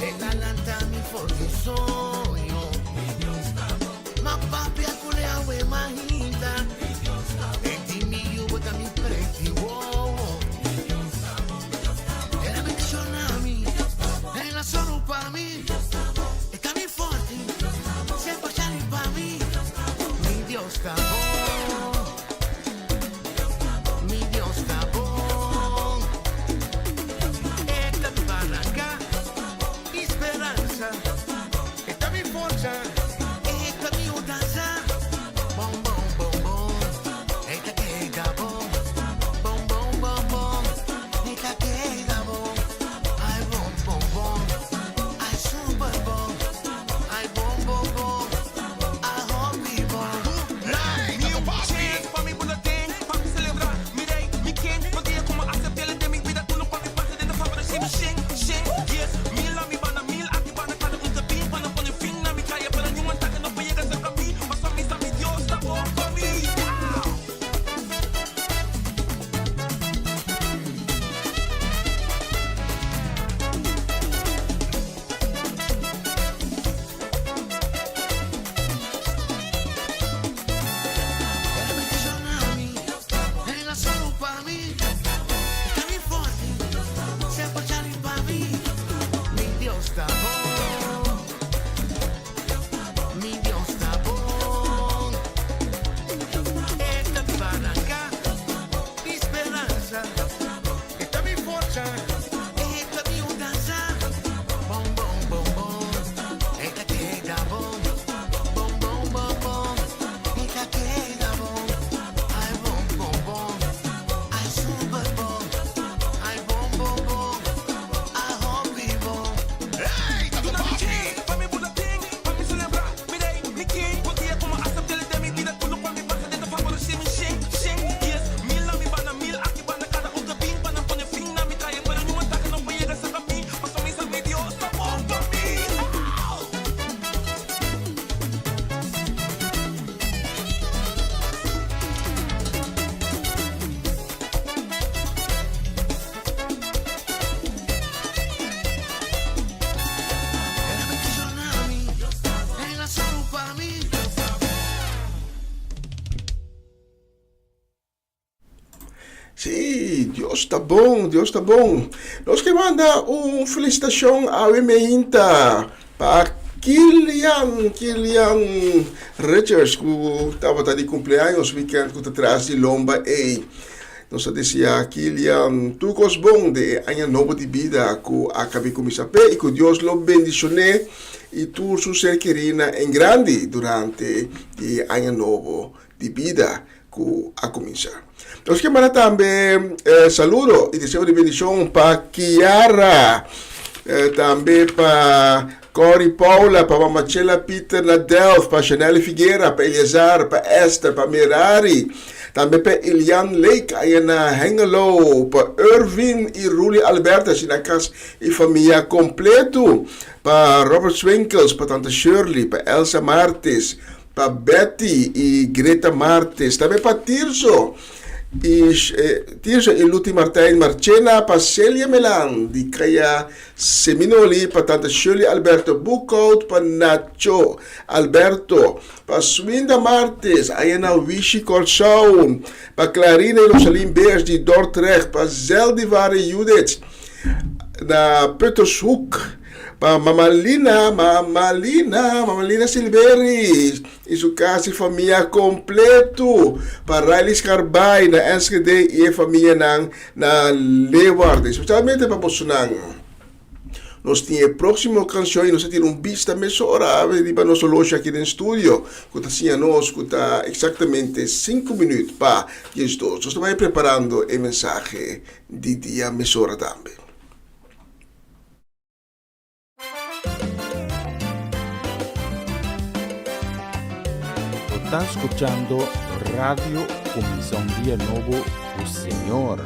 el a lanta mi for di soño. Ma papia ku le awe mahinta, e di mi yu bo ta mi preti wowo. El a bendiciona mi, el a soru pa mi, e ta mi forti, semper shali pa mi. Mi Dios ta bon, mi Dios ta bon. E ta mi barranca, mi speransa, e ta mi forsa, e ta mi yudansa. Bon, bon, bon, bon, e ta keda bon. Bon, bon, bon, bon, e ta keda bon. Ai, bon, bon, bon, ai, super bon. Ai, bon, bon, bon, ai, hopi bon. New chance pa mi buletin, pa mi celebra mi rey, mi king. Pa dia como aceptele den mi vida, tur loke mi pasa den ta favorece mi shen, shen, yes. Mil na mi banda, mil aki banda, cada un ta bin pa no pone fin na mi caya, pero niun ataque no por yega cerca mi, paso mi sa mi Dios ta bon pa mi. Sí, Dios ta bon, Dios ta bon. Nos ke manda un felicitacion awe meinta pa Kilian, Kilian Richards ku tabata di cumpleaños weekend ku ta tras di lomba ei. Nos ta desea Kilian tur kos bon den e aña nobo di bida ku a kabi kuminsá p'e i ku Dios lo bendishon'é i tur su ser kerínan en grandi durante di e aña nobo di bida ku a kuminsá. Nos ke manda tambe saludo i deseo di bendishon pa Kiara, tambe pa Corrie Paula, pa Mama Chela Pieter na Delft, pa Chanelle Figuera, pa Eleazar, pa Esther, pa Merari, tambe pa Elian Lake aya na Hengelo, pa Irvin i Ruly Albertus i nan kas i famia kompletu, pa Robert Swinkels, pa Tante Shirley, pa Elsa Martis, pa Betty i Greta Martis, tambe pa Tirso i Tirso i Luti Martijn Marchena, pa Celia Melan di Kaya Seminoli, pa Tante Shirley Alberto Boekhout, pa Nacho Alberto, pa Swinda Martis, aya na Wishi Kòrsou, pa Clarina i Rosalin Beers di Dordrecht, pa Zeldivar i Judith na Puttershoek, Pa Mama Lina, Mama Lina, Mama Lina Silveri i su kas i famia kompletu. Pa Riley Scarbay na Enschede i e famianan na Leeuwarden. Spesialmente pa bosonan. Nos tin e próksimo kanshon i nos a tira un bista mesora riba nos oloshi aki den studio ku ta siña nos ku ta eksaktamente sinku minüt pa diesdos. Nos ta bai preparando e mensahe di dia mesora tambe. Bo ta scuchando Radio Cuminsa un Dia Nobo cu Señor.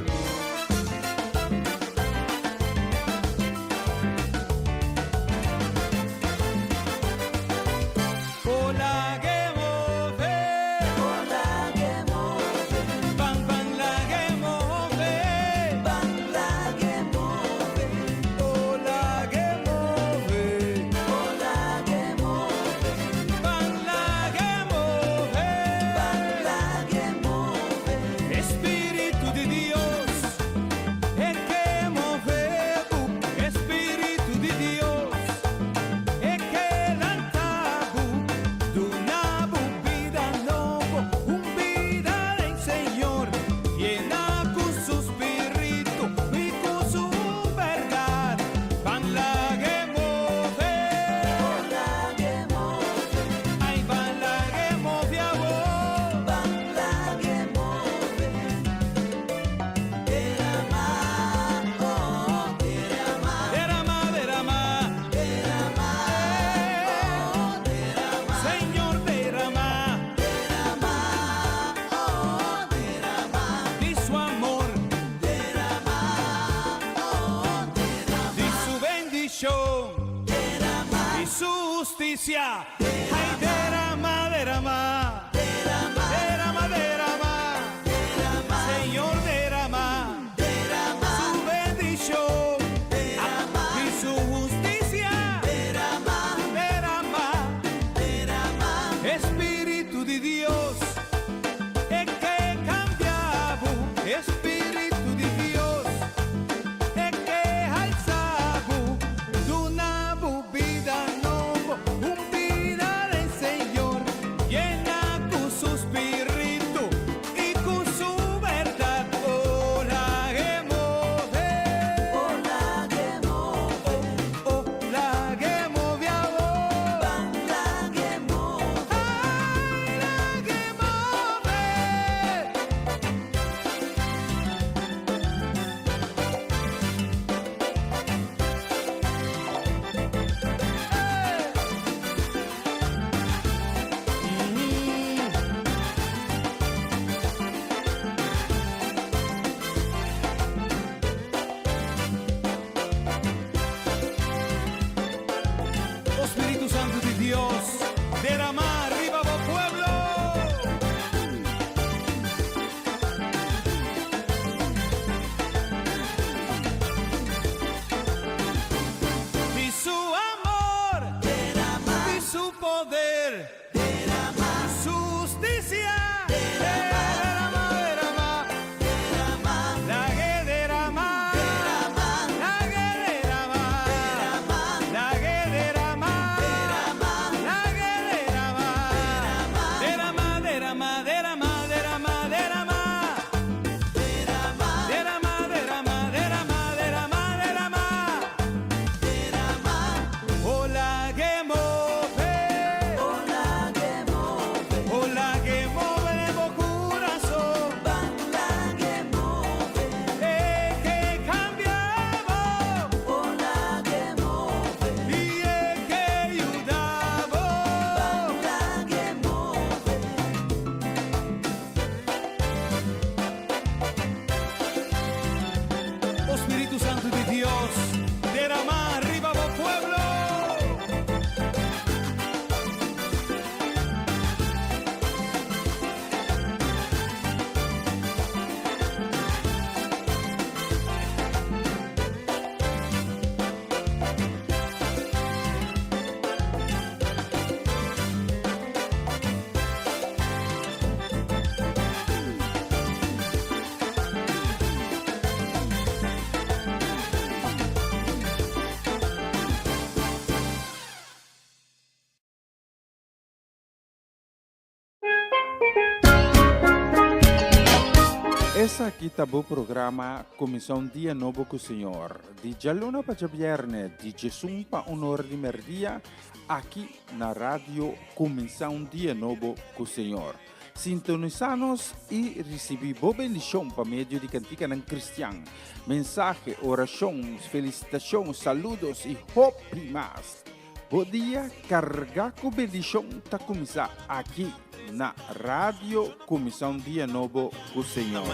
Esaki ta bo programa Kuminsá un Dia Nobo ku Señor, di djaluna pa djabièrnè di djesun pa un or di mèrdia, aki na Radio Kuminsá un Dia Nobo ku Señor. Sintonisá nos i risibí bo bendishon pa medio di kantikanan kristian, mensahe, orashon, felisitashon, saludos i hopi mas. Bo dia kargá ku bendishon ta kuminsá aki na Radio Kuminsá un Dia Nobo ku Señor.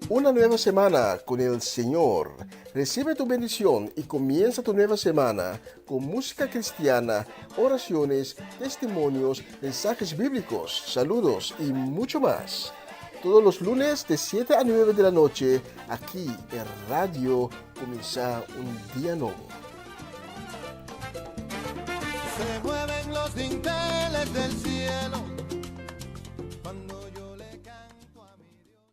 Una nueva semana con el Señor. Recibe tu bendición y comienza tu nueva semana con música cristiana, oraciones, testimonios, mensajes bíblicos, saludos y mucho más. Todos los lunes de 7 a 9 de la noche, aquí en Radio Comienza un Día Nuevo. Se mueven los dinteles del cielo cuando yo le canto a mi Dios.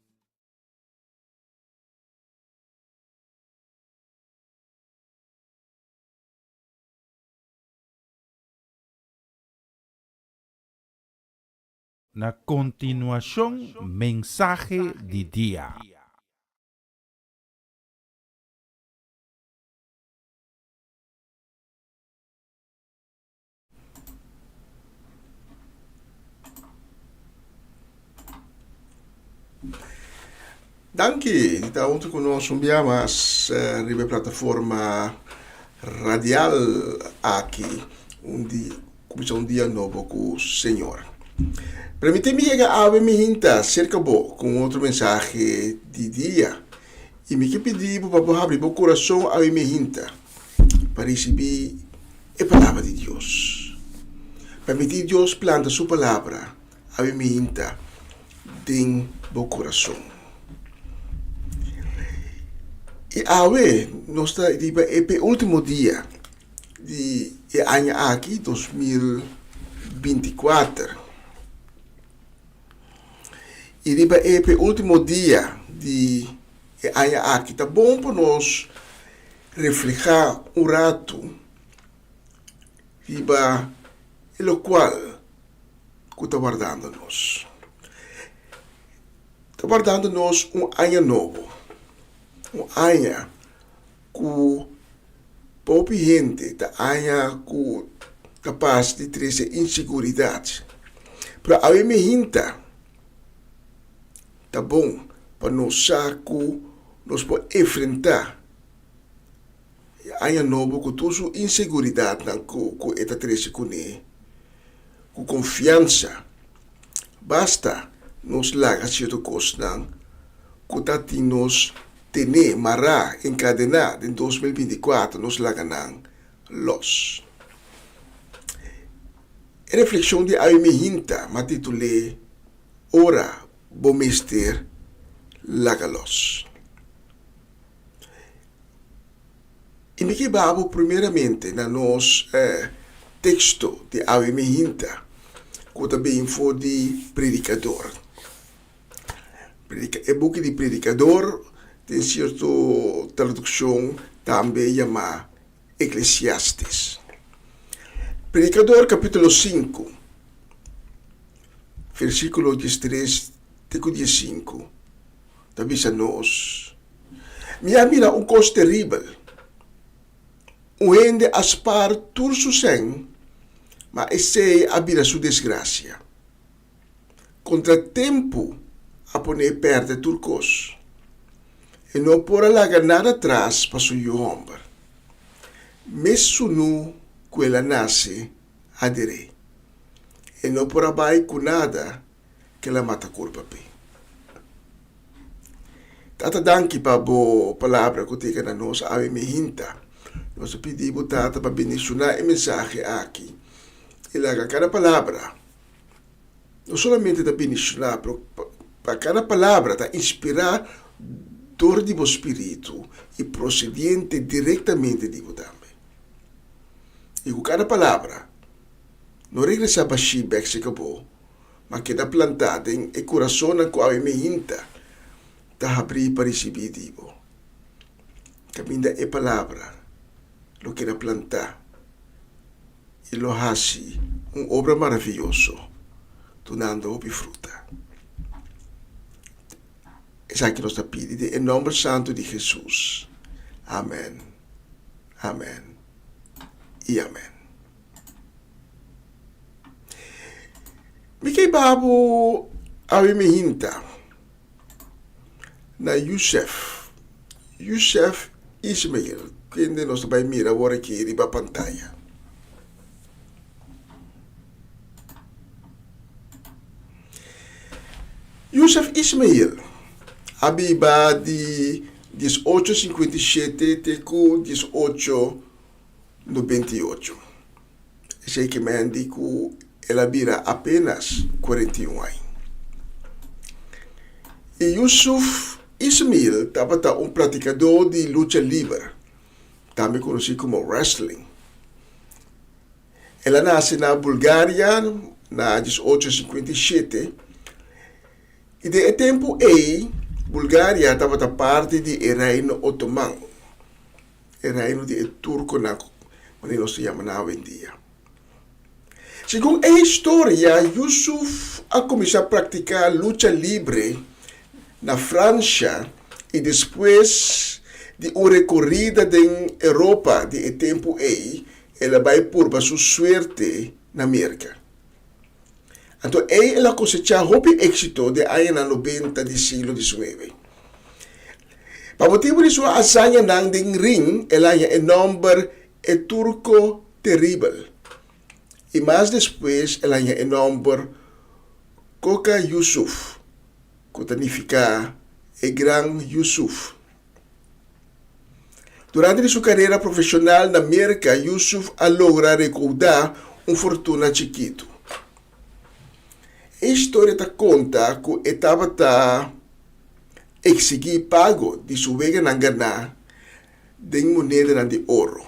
Na kontinuashon mensahe di dia. Danki di ta huntu ku nos un bia mas riba e plataforma radial aki un di kuminsá un dia nobo ku Señor. Permití mi yega awe mi hinta serka bo ku un otro mensahe di dia i mi ke pidi bo pa bo habri bo kurason awe mi hinta pa risibí e palabra di Dios. Permití Dios planta su palabra awe mi hinta den bo kurason. I awe nos ta riba e penultimo dia di e aña aki, 2024. I riba e penultimo dia di e aña aki ta bon pa nos reflehá un ratu riba e lokual ku ta wardando nos. Ta wardando nos un aña nobo, un aña ku popi hende ta aña ku kapas di trese inseguridat. Pero awe mi hinta ta bon pa nos sa ku nos por enfrentá e aña nobo ku tur su inseguridatnan ku e ta trese kuné. Ku konfiansa, basta nos laga sierto kosnan ku ta tin nos tené mará, enkadená den 2024, nos laga nan lòs. E reflekshon di awe mi hinta m'a titul'é Ora bo mester laga lòs. I mi ke babo primeramente na nos teksto di awe mihinta ku ta bin for di Predikador. E buki di Predikador den sierto tradukshon tambe yamá Eklesiastes. Predikador kapítulo sinku, versíkulo diestres te ku diesinku ta bisa nos, Mi a mira un kos teribel. Un hende a spar tur su sèn, ma esei a bira su desgrasia. Kontratempu a pon'é pèrdè tur kos. E no por a laga nada tras pa su yu hòmber. Mes sunú ku el a nase a der'é. E no por a bai ku nada ku el a mata kurpa p'e. Tata danki pa bo palabra ku teka na nos awe mi hinta. Nos ta pidi bo Tata pa bendishoná e mensahe aki i laga kada palabra no solamente ta bendishoná pero pa kada palabra ta inspirá dor di bo Spiritu i prosediente direktamente di bo tambe. I ku kada palabra no regresá bashí bèk serka bo. ma keda plantá den e kurasonnan ku awe meinta ta habrí pa risibí di bo. Kaminda e palabra lo keda plantá. i lo hasi un obra maravioso, dunando hopi fruta. Esaki nos ta pidi den e nomber santu di Jesus. Amen, amen i amen. Mi ke ba bo awe mi hinta na Yusef, Yusef Ismail, kende nos ta bai mira awor aki riba pantaya. Yusef Ismail a biba di 1857 te ku 1898. Esei ke men di ku el a bira apenas 41 aña. I Yusuf Ismail tabata un platikadó di lucha liber, tambe konosí komo wrestling. El a nase na Bulgaria na 1857 i den e tempu ei Bulgaria tabata parti di e Reino Otoman, e reino di e turkonan manera nos ta yama nan awendia. Segun e historia, Yusuf a kuminsá praktiká lucha libre na Fransha i despues di un rekorida den Europa di e tempu ei, el a bai purba su suerte na Merka. Anto ei el a kosechá hopi éksito den añanan nobenta di siglo diecinuebe. Pa motibu di su hazañanan den ring, el a haña e nòmber E Turko Teribel i mas despues el haña e nòmber Koka Yusuf, ku ta nifiká E Gran Yusuf. Durante di su karera profeshonal na Merka, Yusuf a logra rekoudá un fortuna chikitu. E historia ta konta ku e tabata eksigí pago di su weganan ganá den monedanan di oro,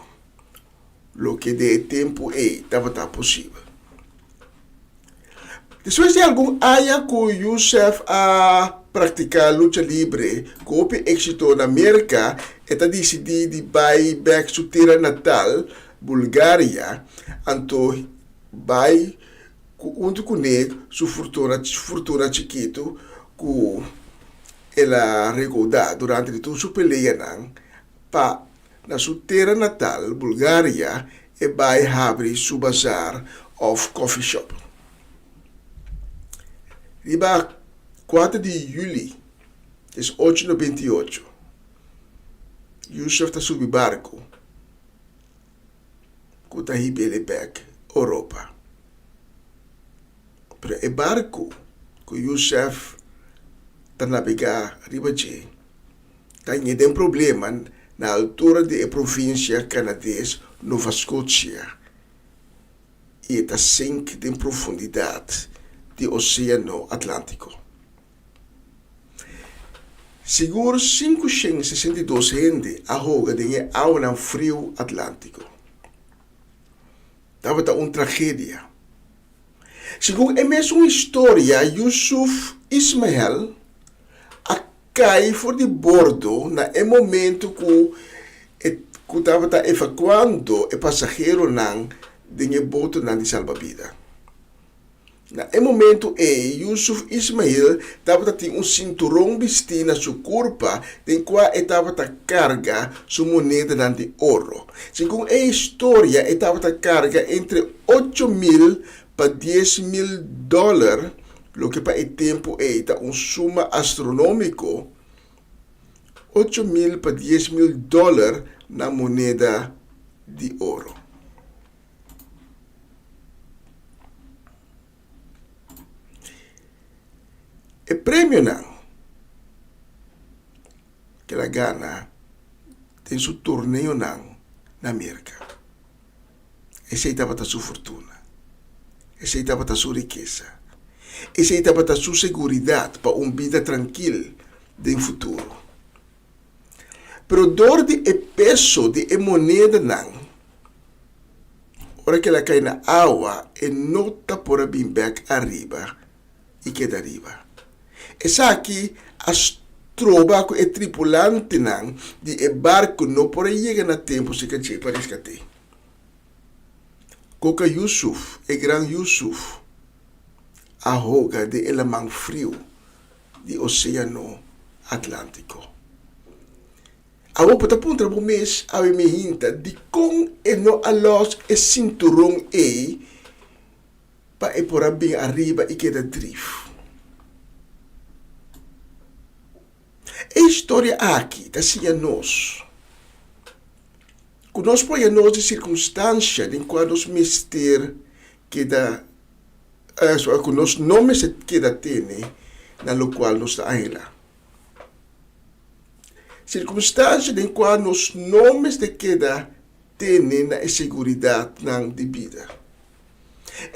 loke den e tempu ei tabata posibel. Despues di algun aña ku Yusef a praktiká lucha libre ku hopi éksito na Merka, e ta disidí di bai bèk su tera natal, Bulgaria, anto bai ku huntu kuné su fortuna chikitu ku El a rekoudá durante di tur su peleanan pa na su tera natal, Bulgaria, e bai habri su bazar òf coffee shop. Riba kuater di yüli des ocho nobenta i ocho, Yusuf ta subi barku ku ta hib'el bèk Oropa. Pero e barku ku Yusef ta nabegá riba dje ta ñe den problema na altura di e provinsia kanades Nova Scotia i e ta sink den profundidat di Oséano Atlántiko. Sigur 562 hende a hoga den e awanan friu Atlántiko. Tabata un tragedia. Segun e mesun historia, Yusuf Ismael a kai for di bordo na e momento ku e ku tabata evakuando e pasaheronan den e botonan di salbabida. Na e momento ei, Yusuf Ismail tabata tin un sinturon bistí na su kurpa den kua e tabata karga su monedanan di oro. Segun e historia, e tabata karga entre 8000 pa 10,000 dòler, loke pa e tempu ei ta un suma astronómiko, 8000 pa 10,000 dòler na moneda di oro. E premionan ku el a gana den su torneonan na Merka, esei tabata su fortuna, esei tabata su rikesa, esei tabata su seguridat pa un bida trankil den futuro. Pero dor di e peso di e monedanan, ora ku el a kai na awa, e no ta por a bin bèk ariba i keda riba. Esaki a stroba ku e tripulantenan di e barku no por a yega na tempu serka dje pa reskat'é. Koka Yusuf, e gran Yusuf, a hoga den e laman friu di Oséano Atlántiko. Awor bo ta puntra bo mes, Awe mi hinta, dikon e no a lòs e sinturon ei pa e por a bin ariba i keda drif? E historia aki ta siña nos ku nos por haña nos di sirkunstansia den kua nos mester keda, ku nos no mester keda tene na lokual nos ta anhelá. Sirkunstansia den kua nos no mester keda tene na e seguridatnan di bida.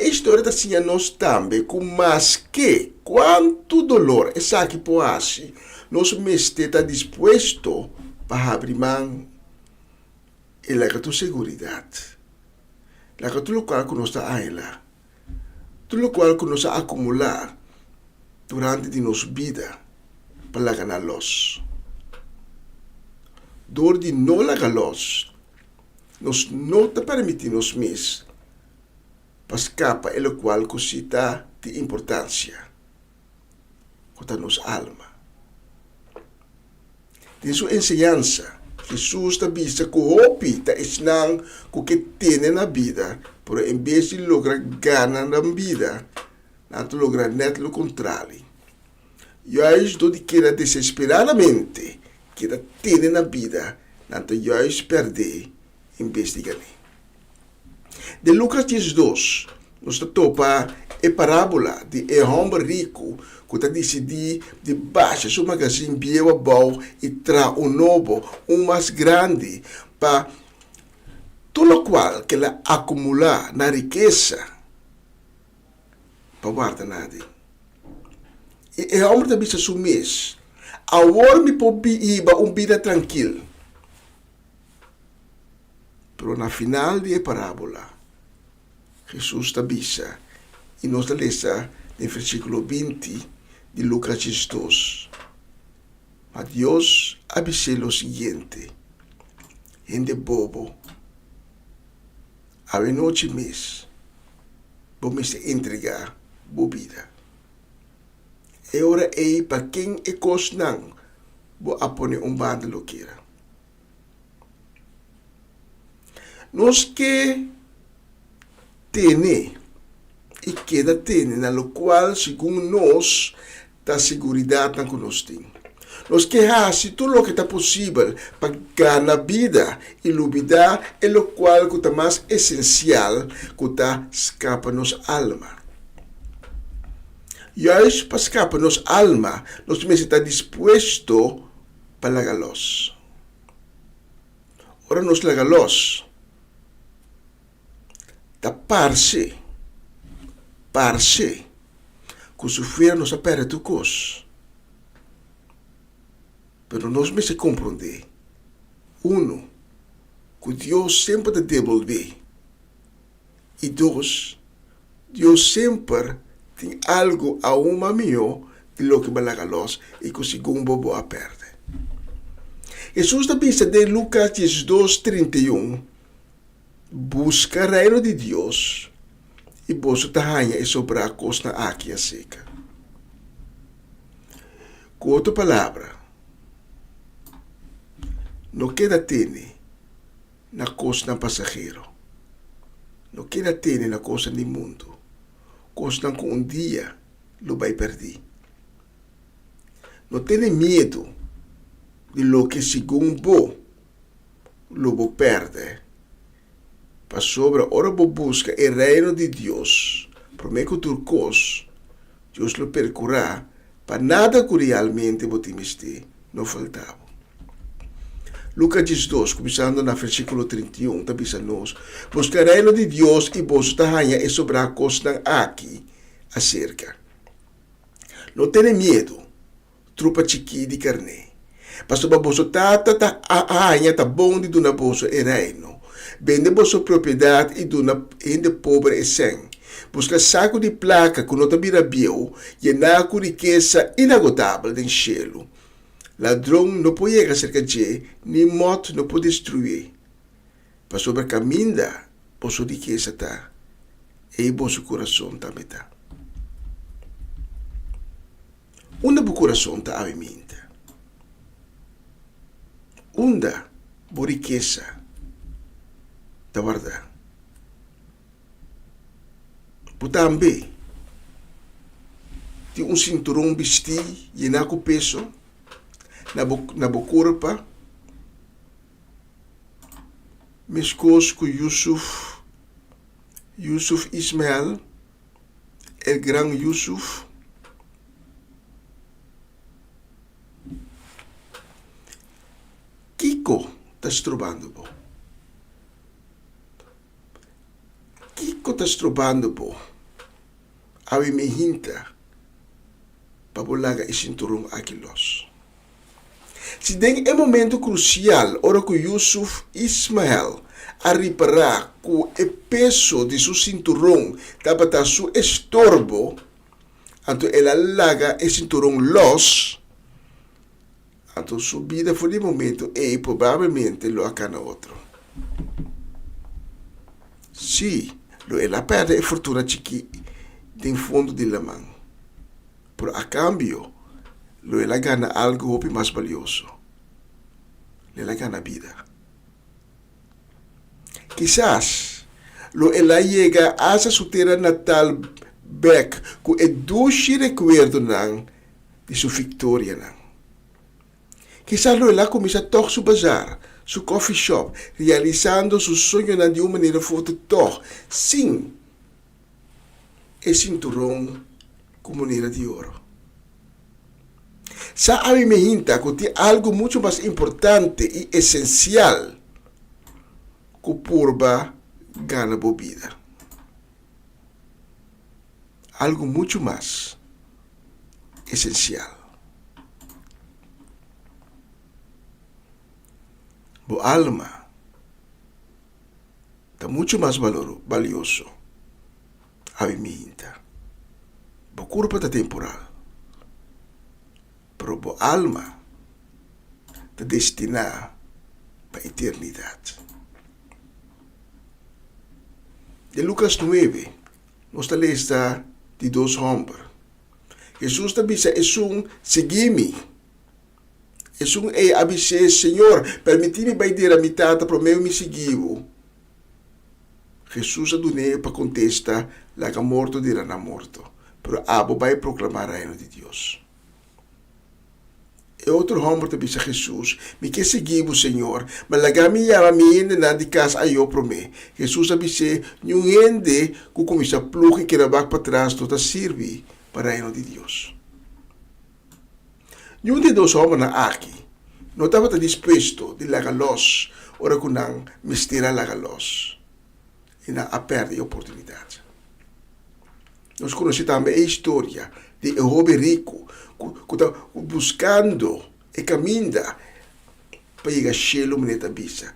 E historia ta siña nos tambe ku maske kuantu dolor esaki por hasi, nos mester ta dispuesto pa habri man i laga tur seguridat, laga tur lokual ku nos ta anhelá, tur lokual ku nos a akumulá durante di nos bida pa laga nan lòs. Dor di no laga lòs, nos no ta permití nos mes pa skapa e lokual ku si ta di importansia, ku ta nos alma. Den su enseñansa, Hesus ta bisa ku hopi ta esnan ku ke tene na bida, pero en bes di logra gana nan bida, nan ta logra nèt lo kontrali. Juis dor di keda desesperadamente keda tene na bida, nan ta juis pèrdé en bes di gané. Den Lukas diesdos, nos ta topa e parábola di e hòmber riku ku ta disidí di basha su magazin bieu abou i traha un nobo, un mas grandi, pa tur lokual ku el a akumulá na rikesa pa warda na aden. I e hòmber ta bisa su mes, Awor mi por biba un bida trankil. Pero na final di e parábola, Hesus ta bisa, i nos ta lesa den versíkulo 20 di Lukas 12, Ma Dios a bis'é lo siguiente, Hende bobo, awenochi mes bo mester entregá bo bida. E ora ei pa ken e kosnan bo a pone un banda lo keda? Nos ke tene i keda tene na lokual segun nos ta seguridatnan ku nos tin. Nos ke hasi tur loke ta posibel pa gana bida i lubidá e lokual ku ta mas esensial ku ta skapa nos alma. Juis pa skapa nos alma nos mester ta dispuesto pa laga los. Ora nos laga los, ta parse, parse ku sufuera nos a pèrdè tur kos. Pero nos mester komprondé, uno, ku Dios semper ta debolbé. I dos, Dios semper tin algu aun mas mihó di loke bo a laga lòs i ku segun bo bo a pèrdè. Hesus ta bisa den Lukas 12, 31, Buska Reino di Dios, i boso ta haña e sobrá kosnan aki aserka. Ku otro palabra, no keda tene. na kosnan pasahero. No keda tene na kosnan di mundu, kosnan ku un dia lo bai pèrdí. No tene miedu di loke segun bo lo bo pèrdè, pasobra ora bo buska e Reino di Dios promé ku tur kos, Dios lo perkurá pa nada ku realmente bo tin mester no falta bo. Lukas 12, kuminsando na versíkulo 31, ta bisa nos, Buska e Reino di Dios i boso ta haña e sobrá kosnan aki aserka. No tene miedu, trupa chikí di karné, pasobra boso Tata ta haña ta bon di duna boso e Reino. Bende boso propiedat i duna hende pober e sèn. Buska saku di plaka ku no ta bira bieu, yená ku rikesa inagotabel den shelu. Ladron no por yega serka dje, ni mòt no por destruié. Pasobra kaminda boso rikesa ta. Ei boso kurason tambe ta. Unda bo kurason ta awe minta? Unda bo rikesa ta wardá? Bo tambe tin un sinturon bistí yená ku peso na bo na bo kurpa, meskos ku Yusuf, Yusuf Ismael, el gran Yusuf. Kiko ta strobando bo? Kiko ta strobando bo awe mi hinta pa bo laga e sinturon aki los? Si den e momento krusial ora ku Yusuf Ismael a ripará ku e peso di su sinturon tabata su estorbo, anto el a laga e sinturon los, Anto su bida for di e momento ei probablemente lo a cana otro. Sí, lo el a perde e fortuna chikí den fondo di laman, pero a cambio lo el a gana algo hopi mas balioso, lo el a gana bida. Kisas lo el a yega hasta su tera natal bek cu e dushi recuerdonan di su viktorianan. Kisas lo el a kuminsá tòg su bazar, su coffee shop, realisando su soñonan di un manera forte tòg, sin e sinturon ku moneda di oro. Sa ami mi hinta ku tin algu muchu mas importante i esensial ku purba gana bo bida. Algu muchu mas esensial. Bo alma ta muchu mas balioso, awe mi hinta. Bo kurpa ta temporal, pero bo alma ta destiná pa eternidat. Den Lukas nuebe nos ta lesa di dos hòmber. Hesus ta bisa esun, Sigui mi. Esun ei a bis'é, Señor, permití mi bai dera mi tata promé mi sigui bo. Hesus a dun'é pa kontesta, Laga morto dera nan morto, pero abo bai proklamá Reino di Dios. E otro hòmber ta bisa Hesus, Mi ke sigui bo, Señor, ma laga mi yama mi hendenan di kas ayó promé. Hesus a bis'é, Niun hende ku kuminsá plug i keda bak patras no ta sirbi pa Reino di Dios. Niun di e dos hòmbernan aki no tabata dispuesto di laga lòs ora ku nan mester a laga lòs, i nan a pèrdè e oportunidat. Nos konosé tambe e historia di e hoben riku ku ta buskando e kaminda pa yega shelu, manera ta bisa.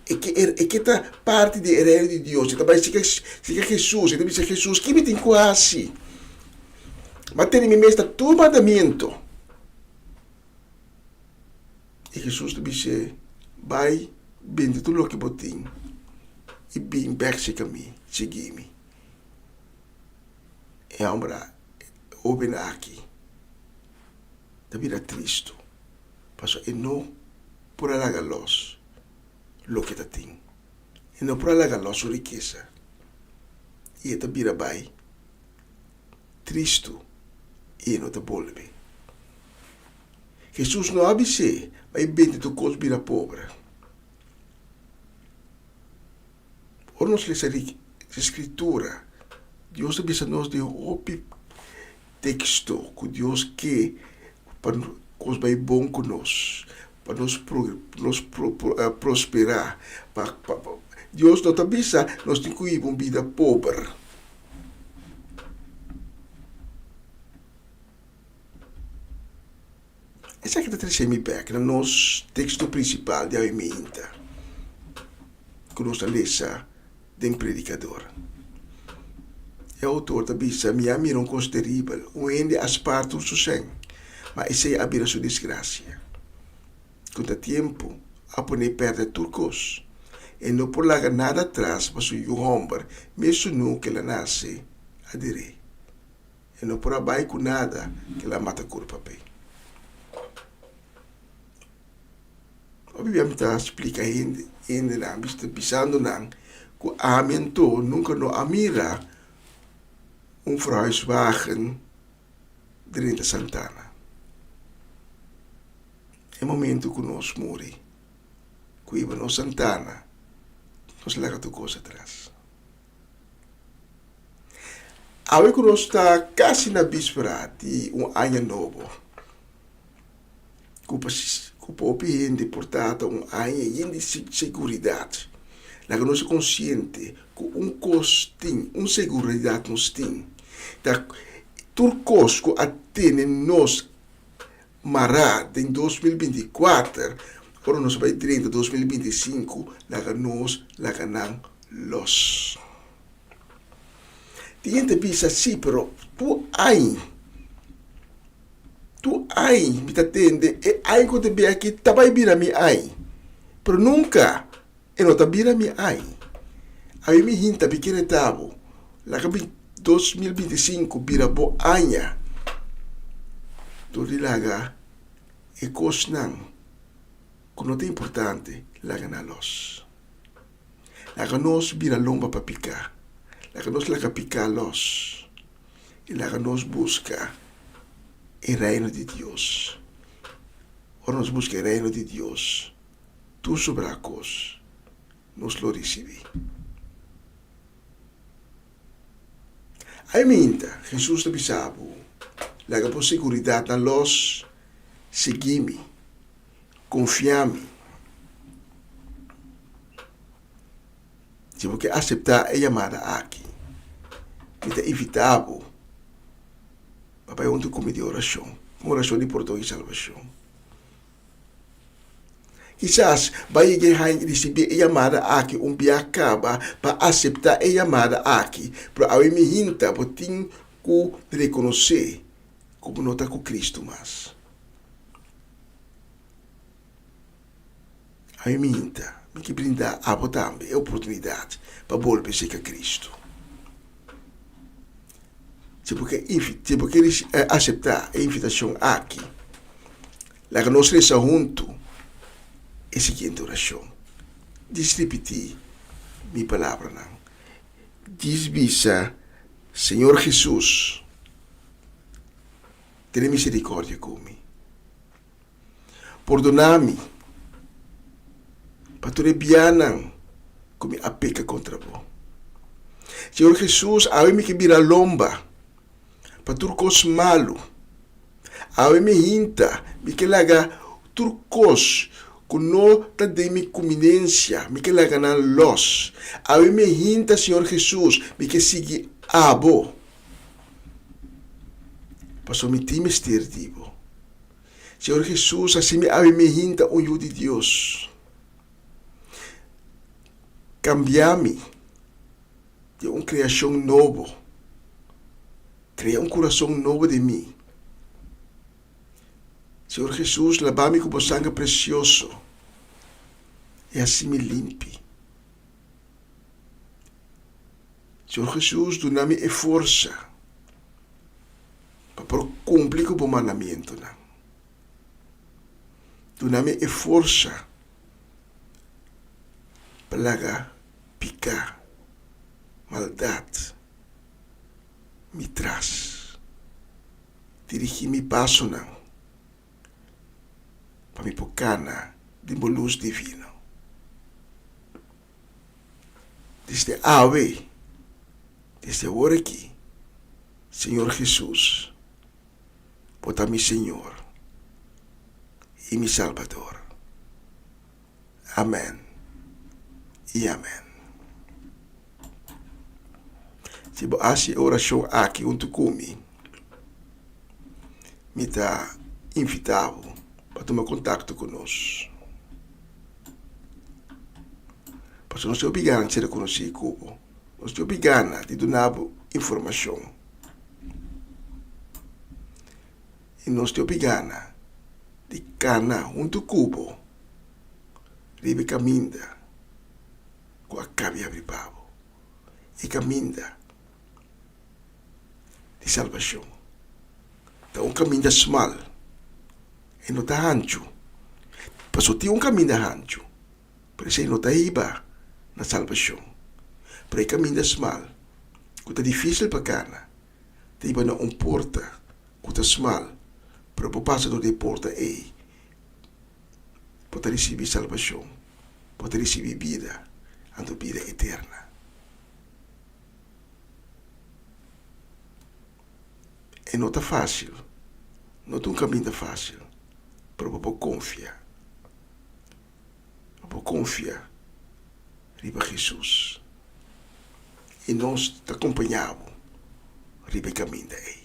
E ke ta parti di e Reino di Dios. E ta bai sika Hesus, e ta bisa Hesus, Ki mi tin ku hasi? Mi a tene mi mes na tur mandamentu. I Hesus ta bis'é, Bai, bende tur loke bo tin i bin bèk sika mi, sigui mi. E hòmber a, e hóben aki ta bira tristu pasobra e no por a laga lòs loke e ta tin. E no por a laga lòs su rikesa i e ta bira bai tristu i e no ta bolbe. Hesus no a bis'é bai bende tur kos bira pober. Ora nos lesa di Skritura, Dios ta bisa nos den hopi teksto ku Dios ke pa kos bai bon ku nos, pa nos nos prosperá. Pa Dios no ta bisa nos tin ku hiba un bida pober. Esaki ta trese mi bek na nos teksto prinsipal di awe meinta ku nos ta lesa den Predikador. E outor ta bisa, Mi a mira un kos teribel, un hende a spar tur su sèn, ma esei a bira su disgrasia. Ku ta tempu a pon'é pèrdè tur kos. E no por laga nada atras pa su yu hòmber, mesun nu ku el a nase a dir'é. E no por a bai ku nada ku el a mata kurpa p'e. Hopi bia mi ta splika hende, hendenan, mi ta bisando nan ku ami anto nunka no a mira un verhuiswagen drenta Santana. E momento ku nos muri, ku iba nos Santana, nos laga tur kos atras. Awe ku nos ta kasi na bispera di un aña nobo, ku pa ku pa hopi hende por ta ta un aña yen di seguridat. Laga nos ta konsiente ku un kos tin, un seguridat nos tin, ta tur kos ku a tene nos mará den 2024, ora nos bai drenta 2025, laga nos laga nan lòs. Tin hende bisa, Sí, pero tur aña, tur aña mi ta tende e aña ku ta bin aki ta bai bira mi aña. Pero nunka e no ta bira mi aña. Awe mi hinta mi kere ta bo, laga bin 2025 bira bo aña dor di laga e kosnan ku no ta importante laga nan lòs. Laga nos bira lomba pa piká. Laga nos laga piká lòs i laga nos buska e Reino di Dios. Ora nos buska e Reino di Dios, tur sobrá kos nos lo risibí. Ai minta, Hesus ta bisa bo, Laga bo seguridatnan lòs, sigui mi. Konfia mi. Si bo ke aseptá e yamada aki, mi ta invitá bo pa bai huntu ku mi den orashon, un orashon di pordon i salbashon. Kisas bo a yega e risibí e yamada aki un bia kaba pa aseptá e yamada aki, pero awe mi hinta bo tin ku rekonosé ku bo no ta ku Kristu mas. Ami minta, mi ke brinda abo tambe e oportunidat pa bolbe serka Kristu. Si bo ke si bo ke aseptá e invitashon aki, laga nos resa huntu e siguiente orashon. Djis ripití mi palabranan. Djis bisa, Señor Hesus, tene misericordia ku mi. Pordoná mi pa tur e bianan ku mi a peka kontra bo. Señor Hesus, awe mi ke bira lomba pa tur kos malu. Awe mi hinta, mi ke laga tur kos ku no ta den mi kuminensia, mi ke laga nan lòs. Awe mi hinta, Señor Hesus, mi ke sigui abo. Pasobra mi tin mester di bo. Señor Hesus, hasi mi awe mi hinta un yu di Dios. Kambia mi den un kreashon nobo. Krea un kurason nobo den mi. Señor Hesus, laba mi ku bo sanger presioso i hasi mi limpi. Señor Hesus, duna mi e forsa pa por kumpli ku bo mandamentunan. Duna mi e forsa pa laga piká, maldat, mi tras. Dirigí mi pasonan pa mi por kana den bo lus divino. Desde awe, desde awor aki, Señor Hesus, bo ta mi Señor i mi Salbador. Amen i amen. Si bo hasi e orashon aki huntu ku mi, mi ta invitá bo pa tuma kontakto ku nos. Pasobra nos tin hopi gana di ser rekonosí ku bo. Nos tin hopi gana di duna bo informashon. I nos tin hopi gana di kana huntu ku bo riba e kaminda. ku a kabi habri pa bo, e kaminda di salbashon. Ta un kaminda smal, e no ta hanchu. Pasobra tin un kaminda hanchu, pero esei no ta hiba na salbashon. Pero e kaminda smal, ku ta difísil pa kana, ta hiba na un porta ku ta smal, pero bo pasa dor di e porta ei, bo ta risibí salbashon, bo ta risibí bida, anto bida eterna. E no ta fásil, no ta un kaminda fásil, pero bo por konfia, bo por konfia riba Hesus i nos ta kompañá bo riba e kaminda ei.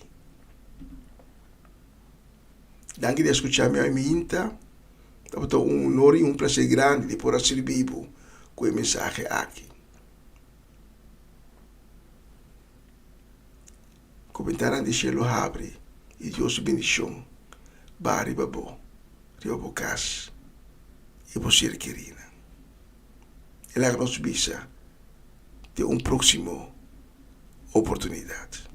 Danki di a skuchá mi aminta. Tabata un honor i un plaser grandi di por a sirbi bo ku e mensahe aki. Ku bentananan di shelu habri i Dios su bendishon baha riba bo, riba bo kas i bo ser kerinan. E laga nos bisa den un próksimo oportunidat.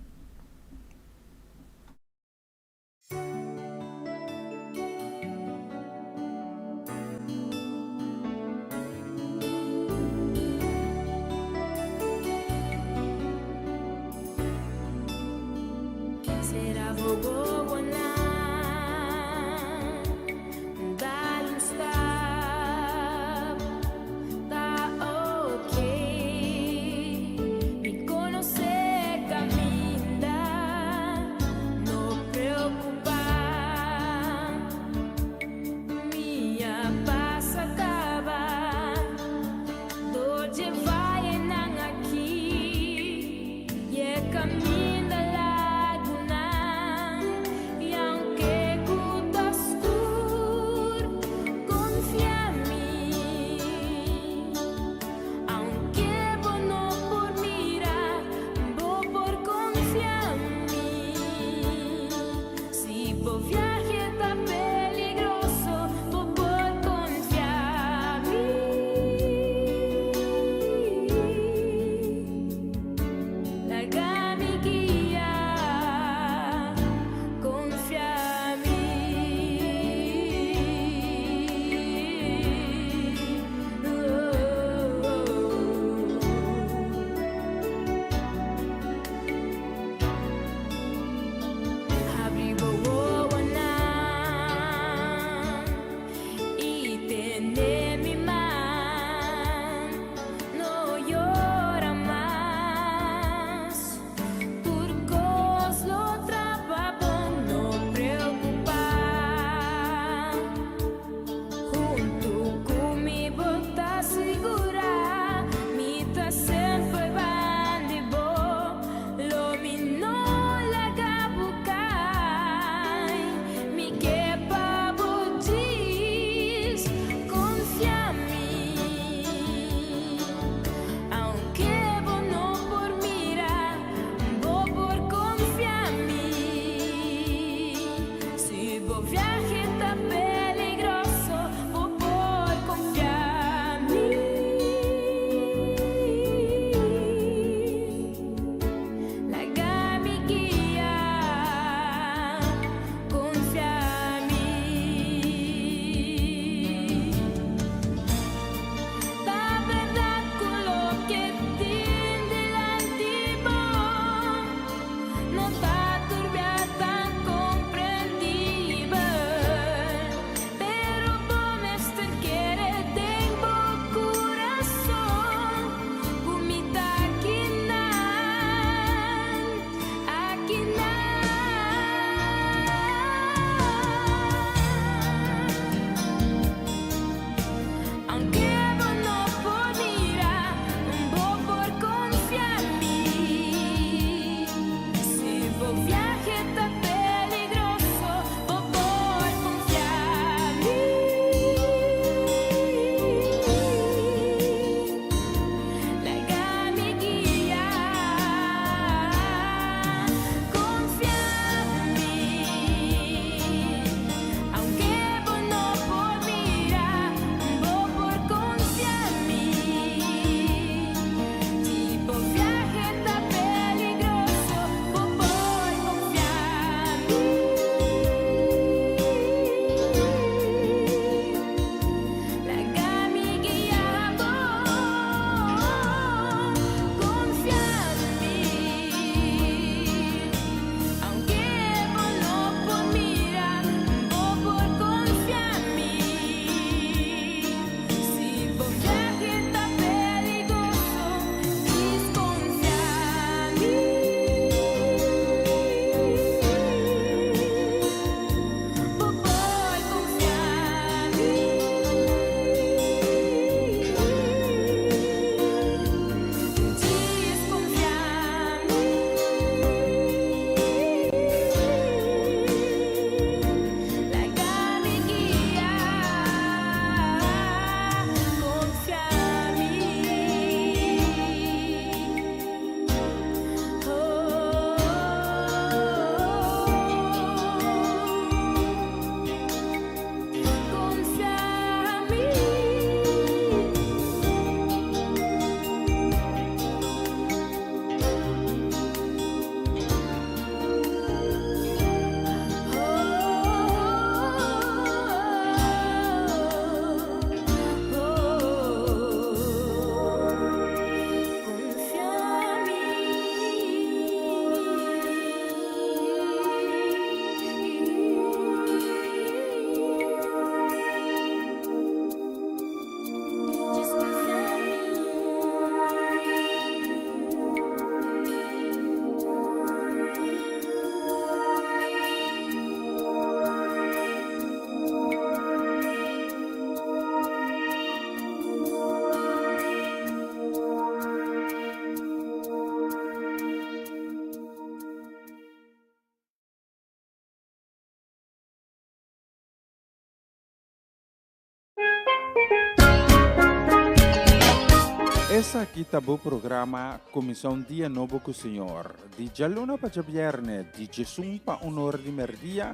Esaki ta bo programa Kuminsá un Dia Nobo ku Señor, di djaluna pa djabièrnè di djesun pa un or di mèrdia,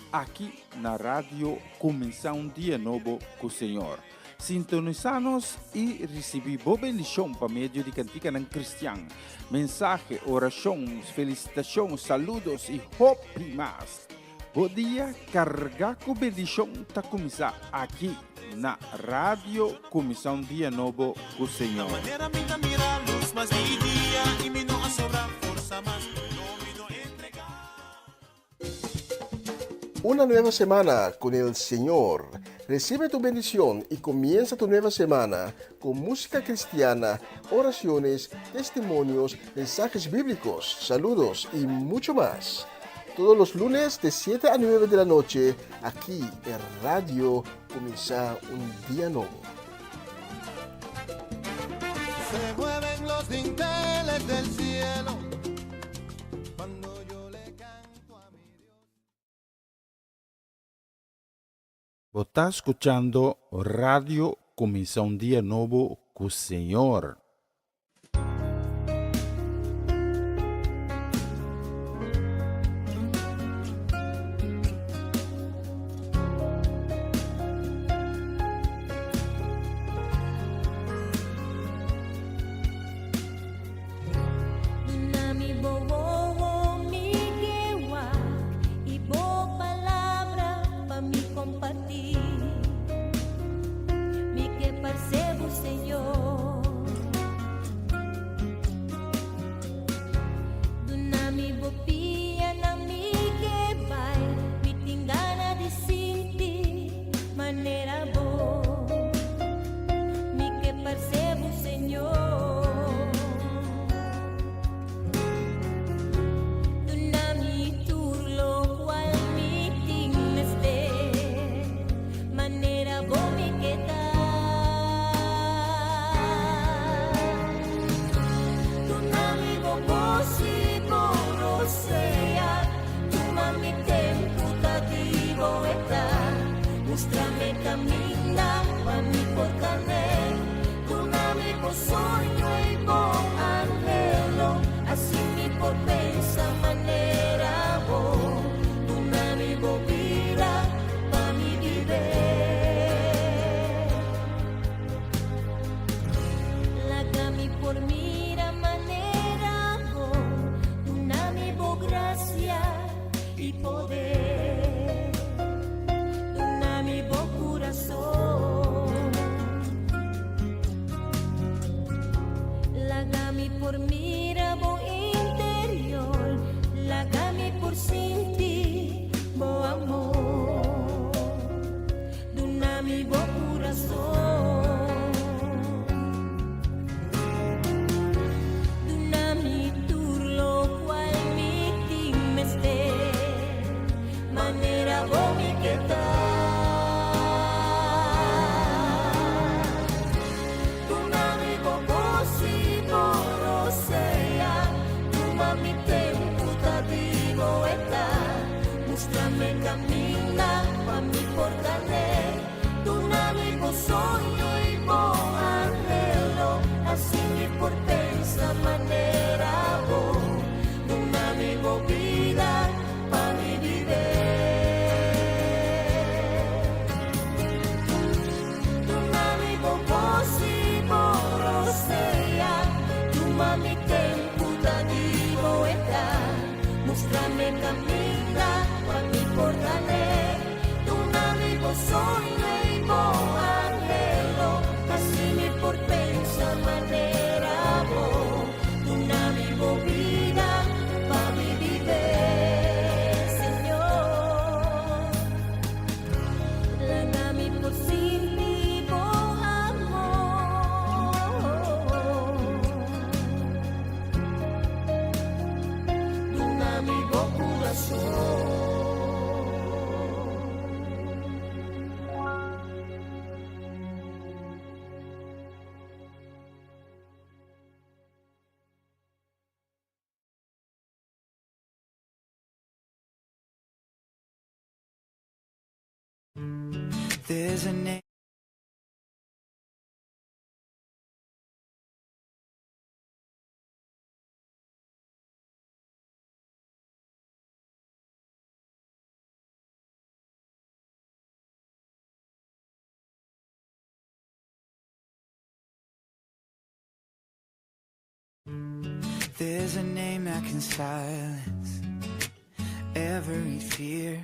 aki na Radio Kuminsá un Dia Nobo ku Señor. Sintonisá nos i risibí bo bendishon pa medio di kantikanan kristian, mensahe, orashon, felisitashon, saludos i hopi mas. Bo dia kargá ku bendishon ta kuminsá aki na Radio Kuminsá un Dia Nobo ku Señor. Una nueva semana con el Señor. Recibe tu bendición y comienza tu nueva semana con música cristiana, oraciones, testimonios, mensajes bíblicos, saludos y mucho más. Todos los lunes de 7 a 9 de la noche, aquí en Radio Comienza un Día Nuevo. Se mueven los dinteles del cielo cuando yo le canto a mi Dios. Bo ta skuchando Radio Kuminsá un Dia Nobo ku Señor. Duna mi bo wowo, mi ke wak, i bo palabra pa mi kompartí. Mi ke parse bo, Señor. Duna mi bo pianan, mi ke bai, mi tin gana di sinti manera bo. Mi ke parse bo, Señor. Duna mi tur lokual mi tin mester, manera bo mi ke ta. Duna mi bo bos i bo rosea, tuma mi tempu ta di bo eta. Mustra mi kaminda pa mi por kana. Duna mi bo soño i bo anhelo, asina mi por pensa manera bo. Duna mi bo bida pa mi biba. Laga mi por mira manera bo, duna mi bo grasia i poder. Duna mi bo kurason. Laga mi por mira bo interior, laga mi por sinti bo amor. Duna mi bo kurason. Duna mi tur lokual mi tin mester, manera bo mi ke ta. Duna mi bo bos i bo rosea, tuma mi tempu ta di bo eta. Mustra mi kaminda pa mi por kana. Duna mi bo soño i bo anhelo, asina mi por pensa manera bo. Duna mi bo bida pa mi biba. Duna mi bo bos i bo rosea, tuma mi tempu ta di bo eta. Mustra mi kaminda pa mi por kana. Duna mi bo soño i bo anhelo, asina mi por pensa manera bo. Duna mi bo bida pa mi biba, Señor. Laga mi por sinti bo amor. Duna mi bo kurason. There's a name. There's a name that can silence every fear.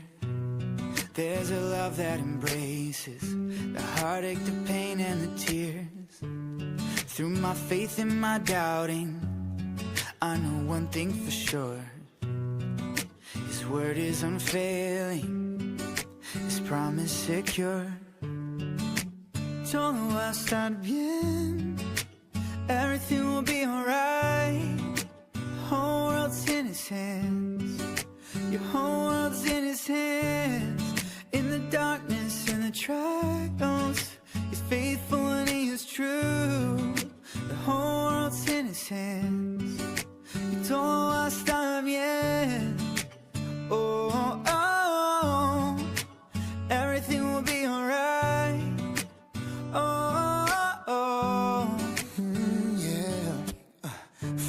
There's a love that embraces the heartache, the pain, and the tears. Through my faith and my doubting, I know one thing for sure. His word is unfailing, His promise secure. Todo va a estar bien, everything will be alright. Whole world's in His hands. Your whole world's in His hands. In the darkness and the trials, He's faithful and He is true. The whole world's in His hands. Y todo va a estar bien. Oh, oh, oh. Everything will be alright. Oh, oh, oh. Yeah.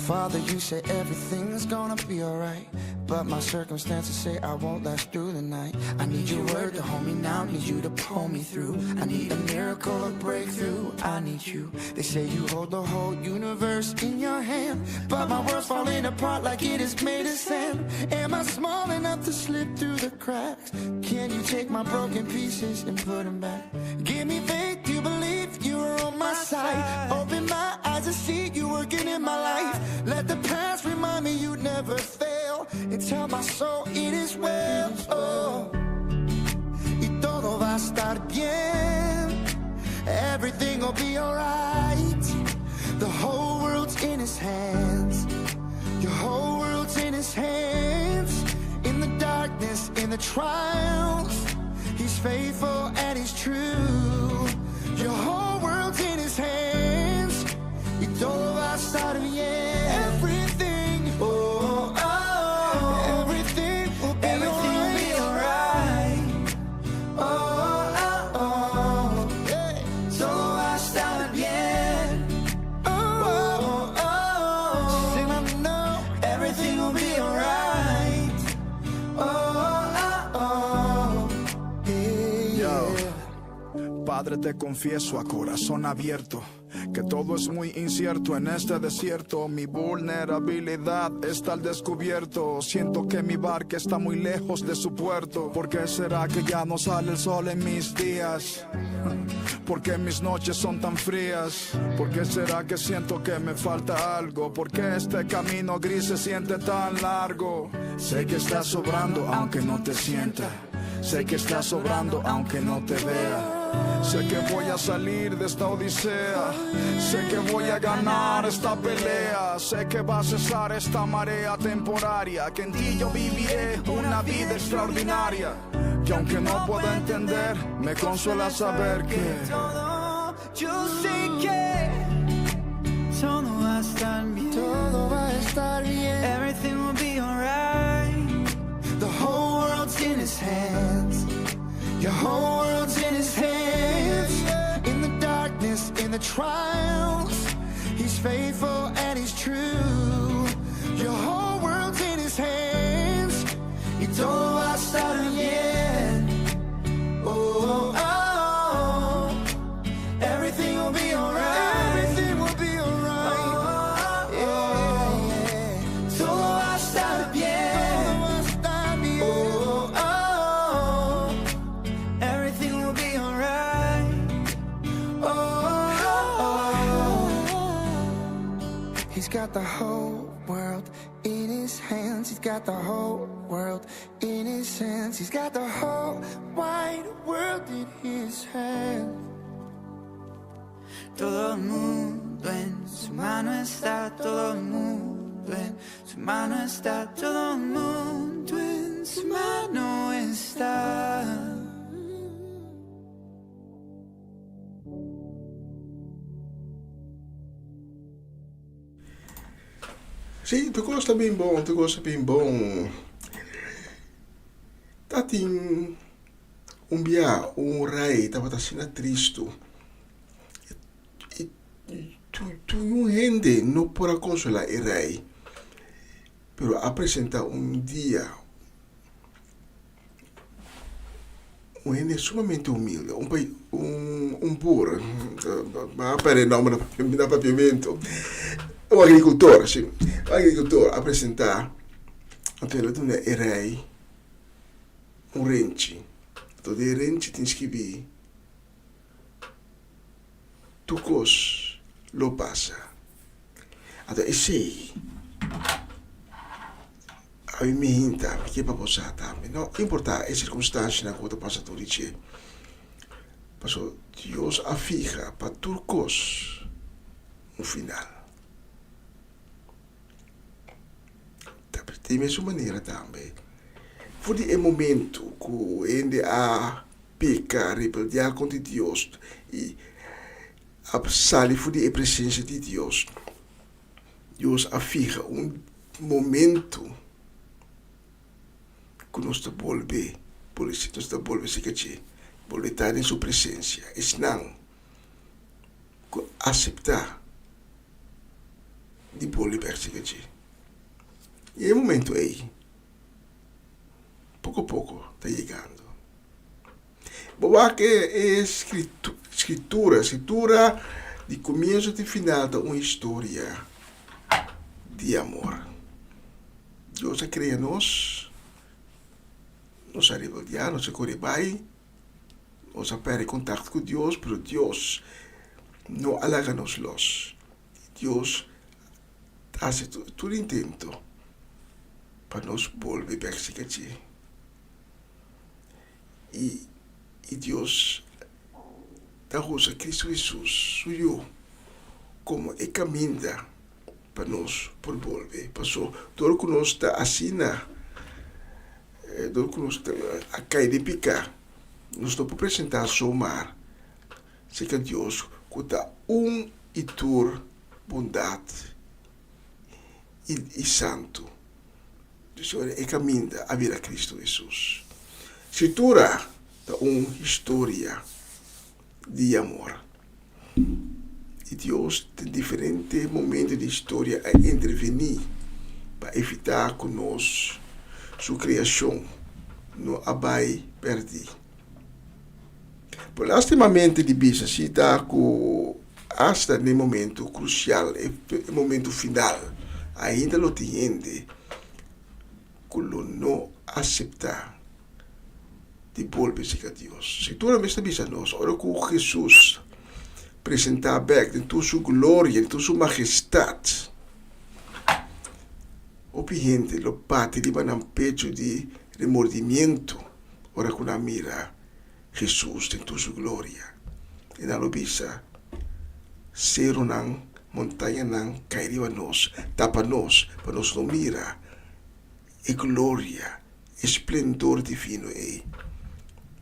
Father, you say everything's gonna be alright. But my circumstances say I won't last through the night. I need your word to hold me now, need you to pull me through. I need a miracle, a breakthrough. I need you. They say you hold the whole universe in your hand. But my world's falling apart like it is made of sand. Am I small enough to slip through the cracks? Can you take my broken pieces and put them back? Give me faith to believe you are on my side. Open my eyes to see you working in my life. Let the past remind me you never fail. And tell my soul it is well. Oh. Y todo va a estar bien. Everything will be alright. The whole world's in his hands. Your whole world's in his hands. In the darkness, in the trials, he's faithful and he's true. Your whole world's in his hands. Y todo va a estar bien. Everything, oh, oh, everything will be Everything will be alright. Oh, oh, oh, yeah. Todo va a estar bien. Oh, oh, oh. Sing I know Everything will be alright. Oh, oh, oh. Yeah, Yo. Padre, te confieso a corazón abierto que todo es muy incierto en este desierto. Mi vulnerabilidad está al descubierto. Siento que mi barca está muy lejos de su puerto. ¿Por qué será que ya no sale el sol en mis días? ¿Por qué mis noches son tan frías? ¿Por qué será que siento que me falta algo? ¿Por qué este camino gris se siente tan largo? Sé que estás sobrando aunque no te sienta. Sé que estás sobrando aunque no te vea. Sé que voy a salir de esta odisea. Sé que voy a ganar esta pelea. Sé que va a cesar esta marea temporaria. Que en ti yo viviré una vida extraordinaria. Que aunque no pueda entender, me consuela saber que Todo, yo sé que todo va a estar bien. Todo va a estar bien. Everything will be alright. The whole world's in his hands. Your whole world's in his hands. In the darkness, in the trials, he's faithful and he's true. Your whole world's in his hands. Y todo va a estar bien. Oh, oh, oh. Everything will be alright. Everything will be alright. Oh, oh, Yeah. Todo va a estar bien. Todo va a estar bien. Oh, oh, everything will be alright. Oh, oh, oh. He's got the whole world in his hands. He's got the whole world in his hands. He's got the whole wide world in his hands. Todo el mundo en su mano está, todo el mundo en su mano está, todo el mundo en su mano está. Sí, tur kos ta bin bon, tur kos ta bin bon. Ta tin un bia un rei tabata asina tristu. I tur un hende no por a konsolá e rei. Pero a presentá un dia un hende sumamente humilde, un un un boer, a perde e nomber na papiamento. Un agricultor, si. Un agricultor a presenta, anto el a duna e rey un renchi. Anto den e renchi tin skibi, Tur kos lo pasa. Anto esei a mi mi hinta, mi ke pa bo sa tambe. No importa e sirkunstanshanan ku bo ta pasa tur di dje, pasobra Dios a fiha pa tur kos un final. Ta di mesun manera tambe, for di e momento ku hende a peka, rebeldiá kontra Dios i a sali for di e presensia di Dios, Dios a fiha un momento ku nos ta bolbe, por esei nos ta bolbe serka dje, bolbe ta den su presensia. Esnan ku aseptá di bolbe bèk serka dje. I e momento ei poko poko ta yegando. Bo wak e skritura, skritura di komienso te final ta un historia di amor. Dios a krea nos, nos a rebeldiá, nos a kore bai, nos a pèrdè kontakto ku Dios, pero Dios no a laga nos lòs. Dios ta hasi tur intento pa nos bolbe bèk serka dje. I i Dios ta usa Cristo Hesus, su Yu, komo e kaminda pa nos por bolbe. Paso dor ku nos ta asina, dor ku nos ta a kai den piká, nos no por presentá somar serka Dios ku ta un i tur bondat i santu. Pasobra e kaminda a bira Cristo Hesus. Scritura ta un historia di amor. I Dios den diferente momento di historia a intervení pa evitá ku nos, su kreashon, no a bai pèrdí. Por lastimamente di bisa si ta ku asta den e momento krusial, e momento final, ainda lo tin hende ku lo no aseptá di bolbe serka Dios. Skritura mes ta bisa nos, ora ku Hesus presentá bèk den tur su gloria, den tur su magestat, hopi hende lo bati riba nan pechu di remordimiento ora ku nan mira Hesus den tur su gloria. I nan lo bisa, Serunan, montañanan kai riba nos, tapa nos, pa nos no mira e gloria, e splendor divino ei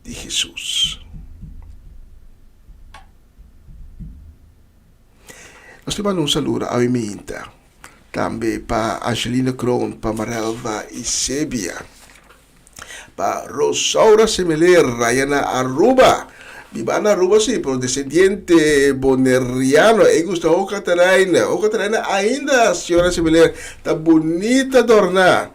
di Hesus. Nos ta manda un saludo awe minta tambe pa Angelina Kroon, pa Marelva Isebia. Pa Rosaura Semeler raya na Aruba. Biba na Aruba si, pero descendiente boneriano. E gusta ho Catharijne. Ho Catharijne ainda, señora Semeler, ta bunita dorna.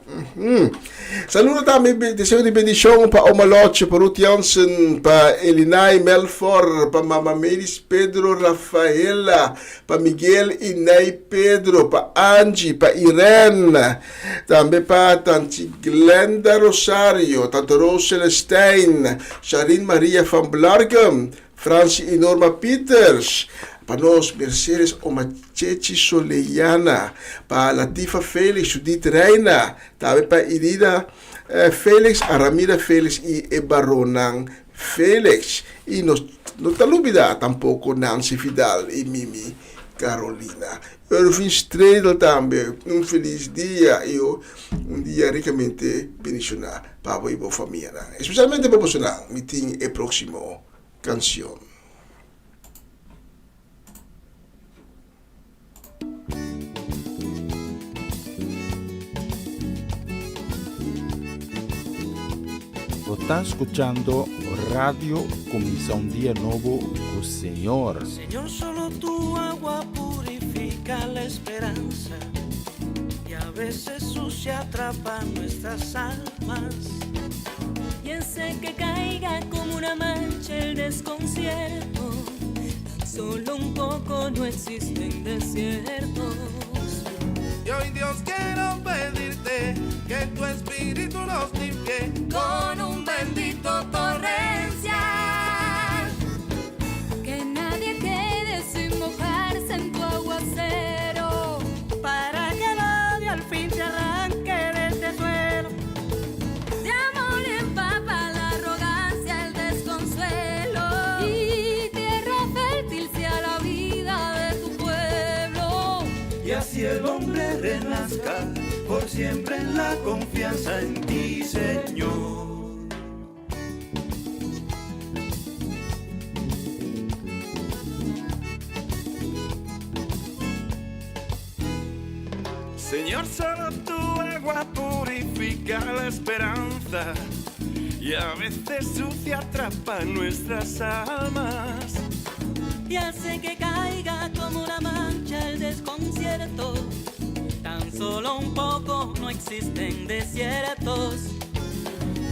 Saludo tambe, deseo di bendicion pa Oma Lotje, pa Ruth Jansen, pa Elinay Melfor, pa Mama Melis Pedro Rafaela, pa Miguel y Ney Pedro, pa Angie, pa Irene. Tambe pa Tanchi Glenda Rosario, Tante Roos Celestijn, Sharin Maria van Blargem, Franci y Norma Pieters, pa nos Mercedes Omachechi Soleyana, pa Latifa Felix, Judith Reina, tambe pa Irina Felix, Aramira Felix y e baronnan Felix. Y nos no ta lubida tampoco Nancy Vidal y Mimi Carolina. Irvin Stredel tambe, un felis dia y un dia ricamente bendiciona pa bo y bo famianan. Especialmente pa bosonan, mi tin e proximo cancion. Bo ta scuchando Radio Cuminsa un Dia Nobo cu Señor. Señor solo tu agua purifica la esperanza y a veces sucia atrapa nuestras almas. Y hace que caiga como una mancha el desconcierto. Tan solo un poco no existen desiertos. Espíritu nos limpie con un bendito torrencial. Que nadie quede sin mojarse en tu aguacero. Para que el odio al fin se arranque de este suelo. De amor empapa la arrogancia, el desconsuelo. Y tierra fértil sea la vida de tu pueblo. Y así el hombre renazca por siempre en la confianza en ti, Señor. Señor, solo tu agua purifica la esperanza y a veces sucia atrapa nuestras almas. Y hace que caiga como una mancha el desconcierto. Tan solo un poco no existen desiertos.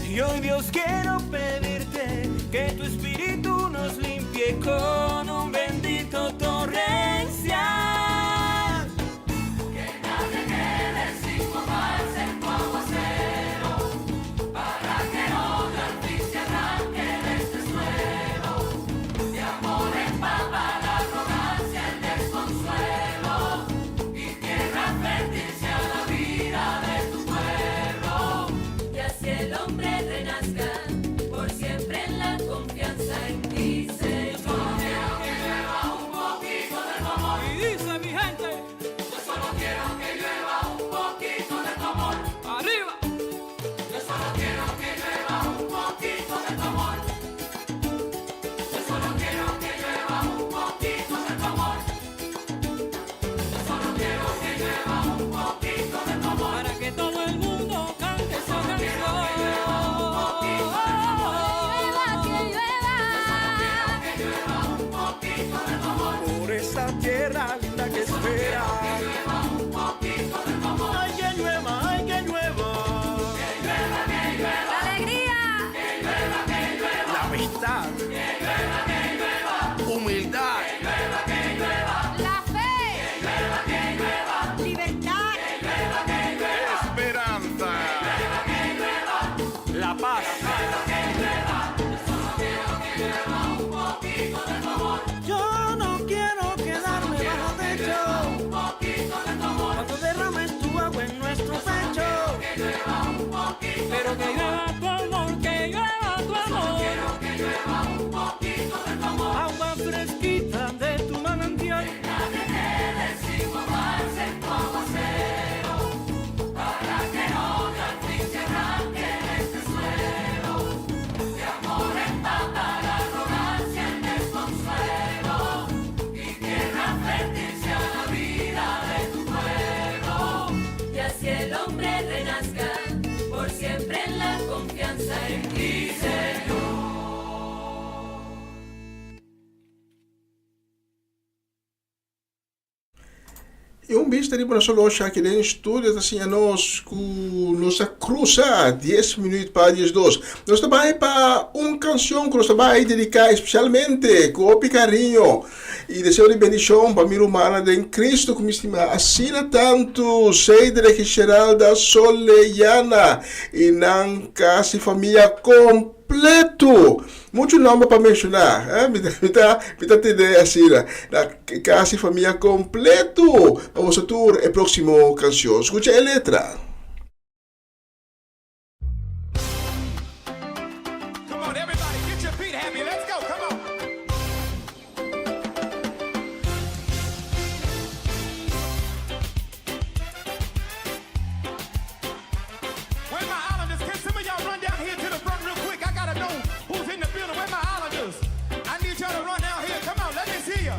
Y hoy Dios quiero pedirte que tu espíritu nos limpie con un bendito torrencial. Que nadie quede sin mojarse en tu aguacero, para que el odio al fin se arranque de este suelo. De amor empapa la arrogancia, el desconsuelo, y tierra fértil sea la vida de tu pueblo. Y así el hombre renazca por siempre en la confianza en ti, Señor. Solo quiero que llueva un poquito de tu amor. Y dice mi gente, Yo solo quiero que llueva un poquito de tu amor. arriba. Yo solo quiero que llueva un poquito de tu amor. Yo solo quiero que llueva un poquito de tu amor. Yo solo quiero que llueva un poquito de tu amor. Para que todo el mundo cante esa canción. Llueva, que llueva. Que llueva un poquito de tu amor. Por esta tierra linda que espera. Un poquito de tu amor. Ay, que llueva, ay, que llueva. La alegría. La amistad. Humildad. La fe. Libertad. Esperanza. La paz. Yo no quiero quedarme bajo techo. Cuando derrames tu agua en nuestro pecho. Pero que llueva tu amor, que llueva tu amor. Agua fresquita de tu manantial. Sin mojarse en tu aguacero, para que el odio al fin se arranque de este suelo. De amor empapa la arrogancia, el desconsuelo, y tierra fértil sea la vida de tu pueblo. Y así el hombre renazca por siempre en la confianza en ti, Señor. I un bista riba nos oloshi aki den studio ta siña nos ku nos a krusa 10 minüt pa 12. Nos ta bai pa un kanshon ku nos ta bai dediká espesialmente ku hopi kariño i deseo di bendishon pa mi rumannan den Kristu ku mi stima asina tantu, Cedric i Geralda Soleyana i nan kasi famia kompleto. Muchu nòmber pa menshoná, eh? Mi ta, mi ta, mi ta tende asina. Na kasi famia kompleto. Pa boso tur e próksimo kanshon. Skucha e letra. Come on, everybody, get your feet happy. Let's go. Come on. Where my islanders? Can some of y'all run down here to the front real quick? I gotta know who's in the building. Where my islanders? I need y'all to run down here. Come on, let me see ya.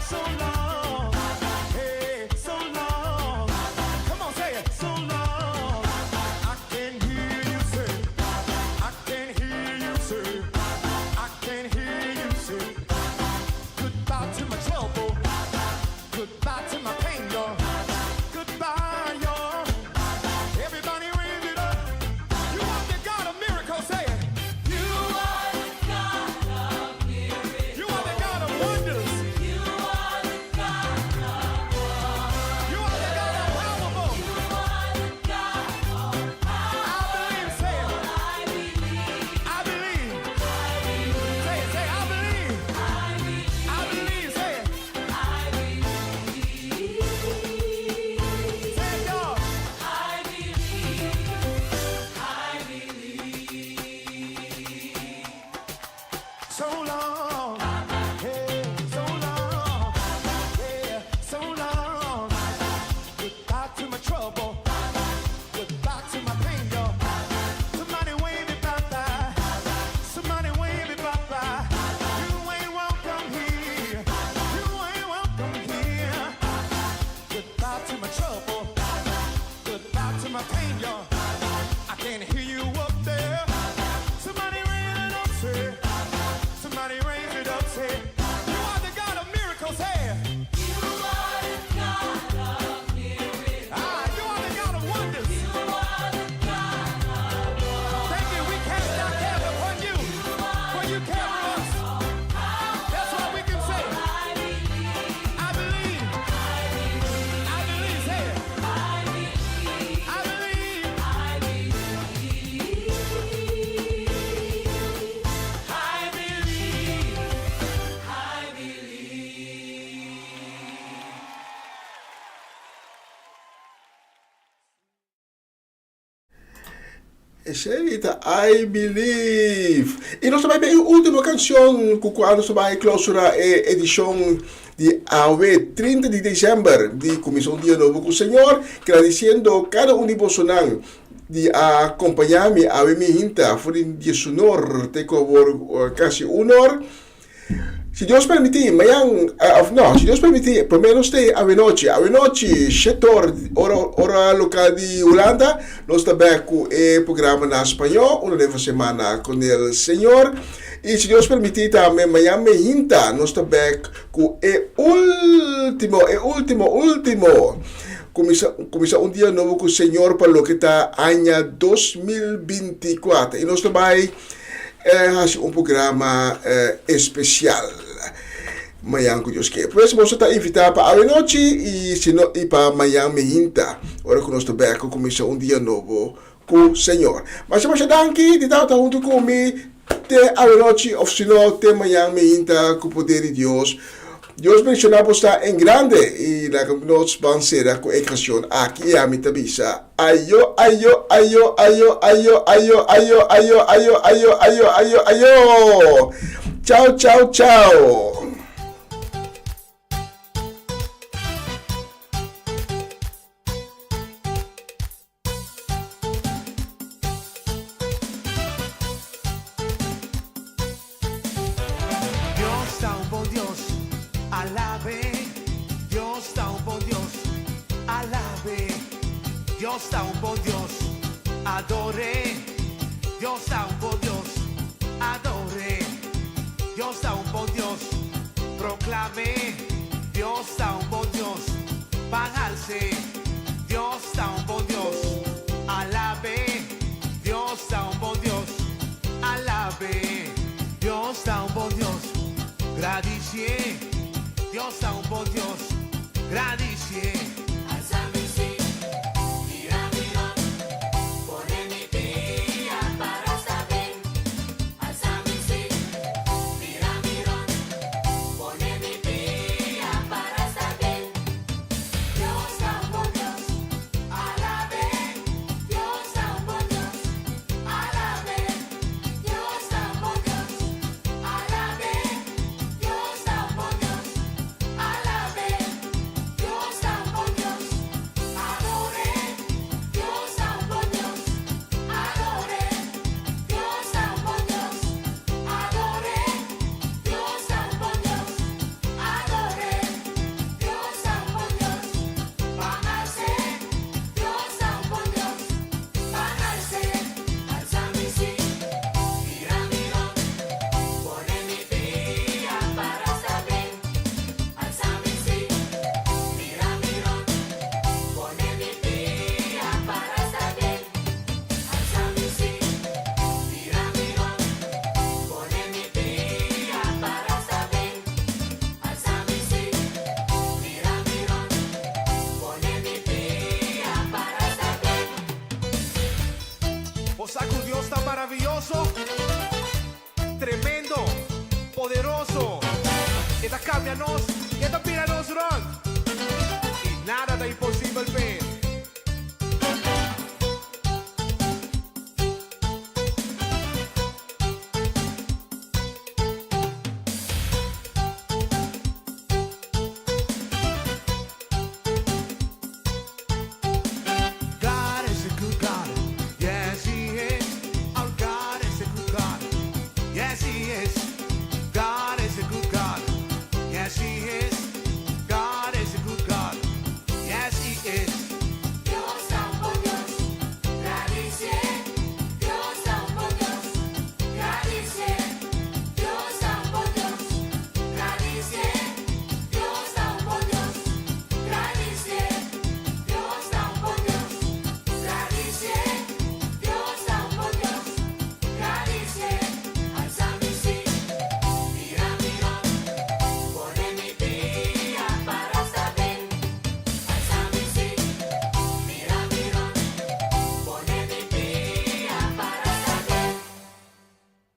So long. Hey, so long. Come on, say it. So long. I can hear you say. I can hear you say. I can hear you say. Goodbye to my trouble. Goodbye to my pain, y'all. Goodbye, y'all. Everybody raise it up. You are the God of miracles, say it. You are the God of miracles. You are the God of wonders. You are the God of You are the God of powerful. You are the God of I believe, say it. I believe. I believe. Say it, say I believe. I believe, say it. I believe. Say it, y'all. I believe. I believe. So long. Hey, so long. Yeah, so long. Goodbye to my trouble. Goodbye to my pain, y'all. Somebody wave it bye-bye. Somebody wave it bye-bye. You ain't welcome here. You ain't welcome here. Goodbye to my trouble. Goodbye to my pain, y'all. I can't hear you up there. Somebody raise it up, say. Somebody raise it up, say. You are the God of miracles, hey. You are the God of miracles. Ah, you are the God of wonders. You are the God of Thank you. We cast our cares upon you, for you care for us. That's why we can say, I believe. I believe. I believe. Say it. I believe. I believe. I believe. I believe. I believe. Esei ta I Believe. I nos ta bai den e último kanshon ku kua nos ta bai klousura e edishon di awe 30 di desèmber di Kuminsá un Dia Nobo ku Señor, gradisiendo kada un di bosonan di a kompañá mi awe mi hinta for di diesunor te ku awor kasi unor. Si Dios permití, mañan, of no, si Dios permití, promé nos te awenochi. Awenochi, shetor, ora, ora lokal di Hulanda, nos ta bek ku e programa na spañó, Una Nueva Semana con el Señor. I si Dios permití tambe, mañan mehinta nos ta bek ku e último, e último, último, kuminsá, kuminsá un dia nobo ku Señor pa loke ta aña 2024. I nos ta bai. E hasi un programa especial mañan cu Dios kier. Pues boso ta invita pa awe nochi y si no y pa mañan mehinta ora cu nos ta bek cu cuminsa un dia nobo cu Señor. Masha masha danki di tabata hunto cu mi te awe nochi of si no te mañan mehinta cu poder di Dios. Dios bendiciona bo sta en grande y laga nos ban cera cu e cancion aki y ami ta bisa ayo ayo ayo ayo ayo ayo ayo ayo ayo ayo ayo ayo ayo chao chao chao. Dios ta un bon Dios, alabe. Dios ta un bon Dios, alabe. Dios ta un bon Dios, adore. Dios ta un bon Dios, adore. Dios ta un bon Dios, proclame. Dios ta un bon Dios, bajarse. Dios ta un bon Dios, alabe. Dios ta un bon Dios, alabe. Dios ta un bon Dios, gradicie. Dios ta un bon Dios, gradicie. Alsa mi sí, mira mi rònt, pone mi pia para sta ben. Alsa mi sí, mira mi rònt, pone mi pia para sta ben. Dios ta un bon Dios, alabe. Dios ta un bon Dios, alabe. Dios ta un bon Dios, alabe. Dios ta un bon Dios, alabe. Dios. E ta kambia nos, e ta bira nos rònt. I nada ta imposibel p'e.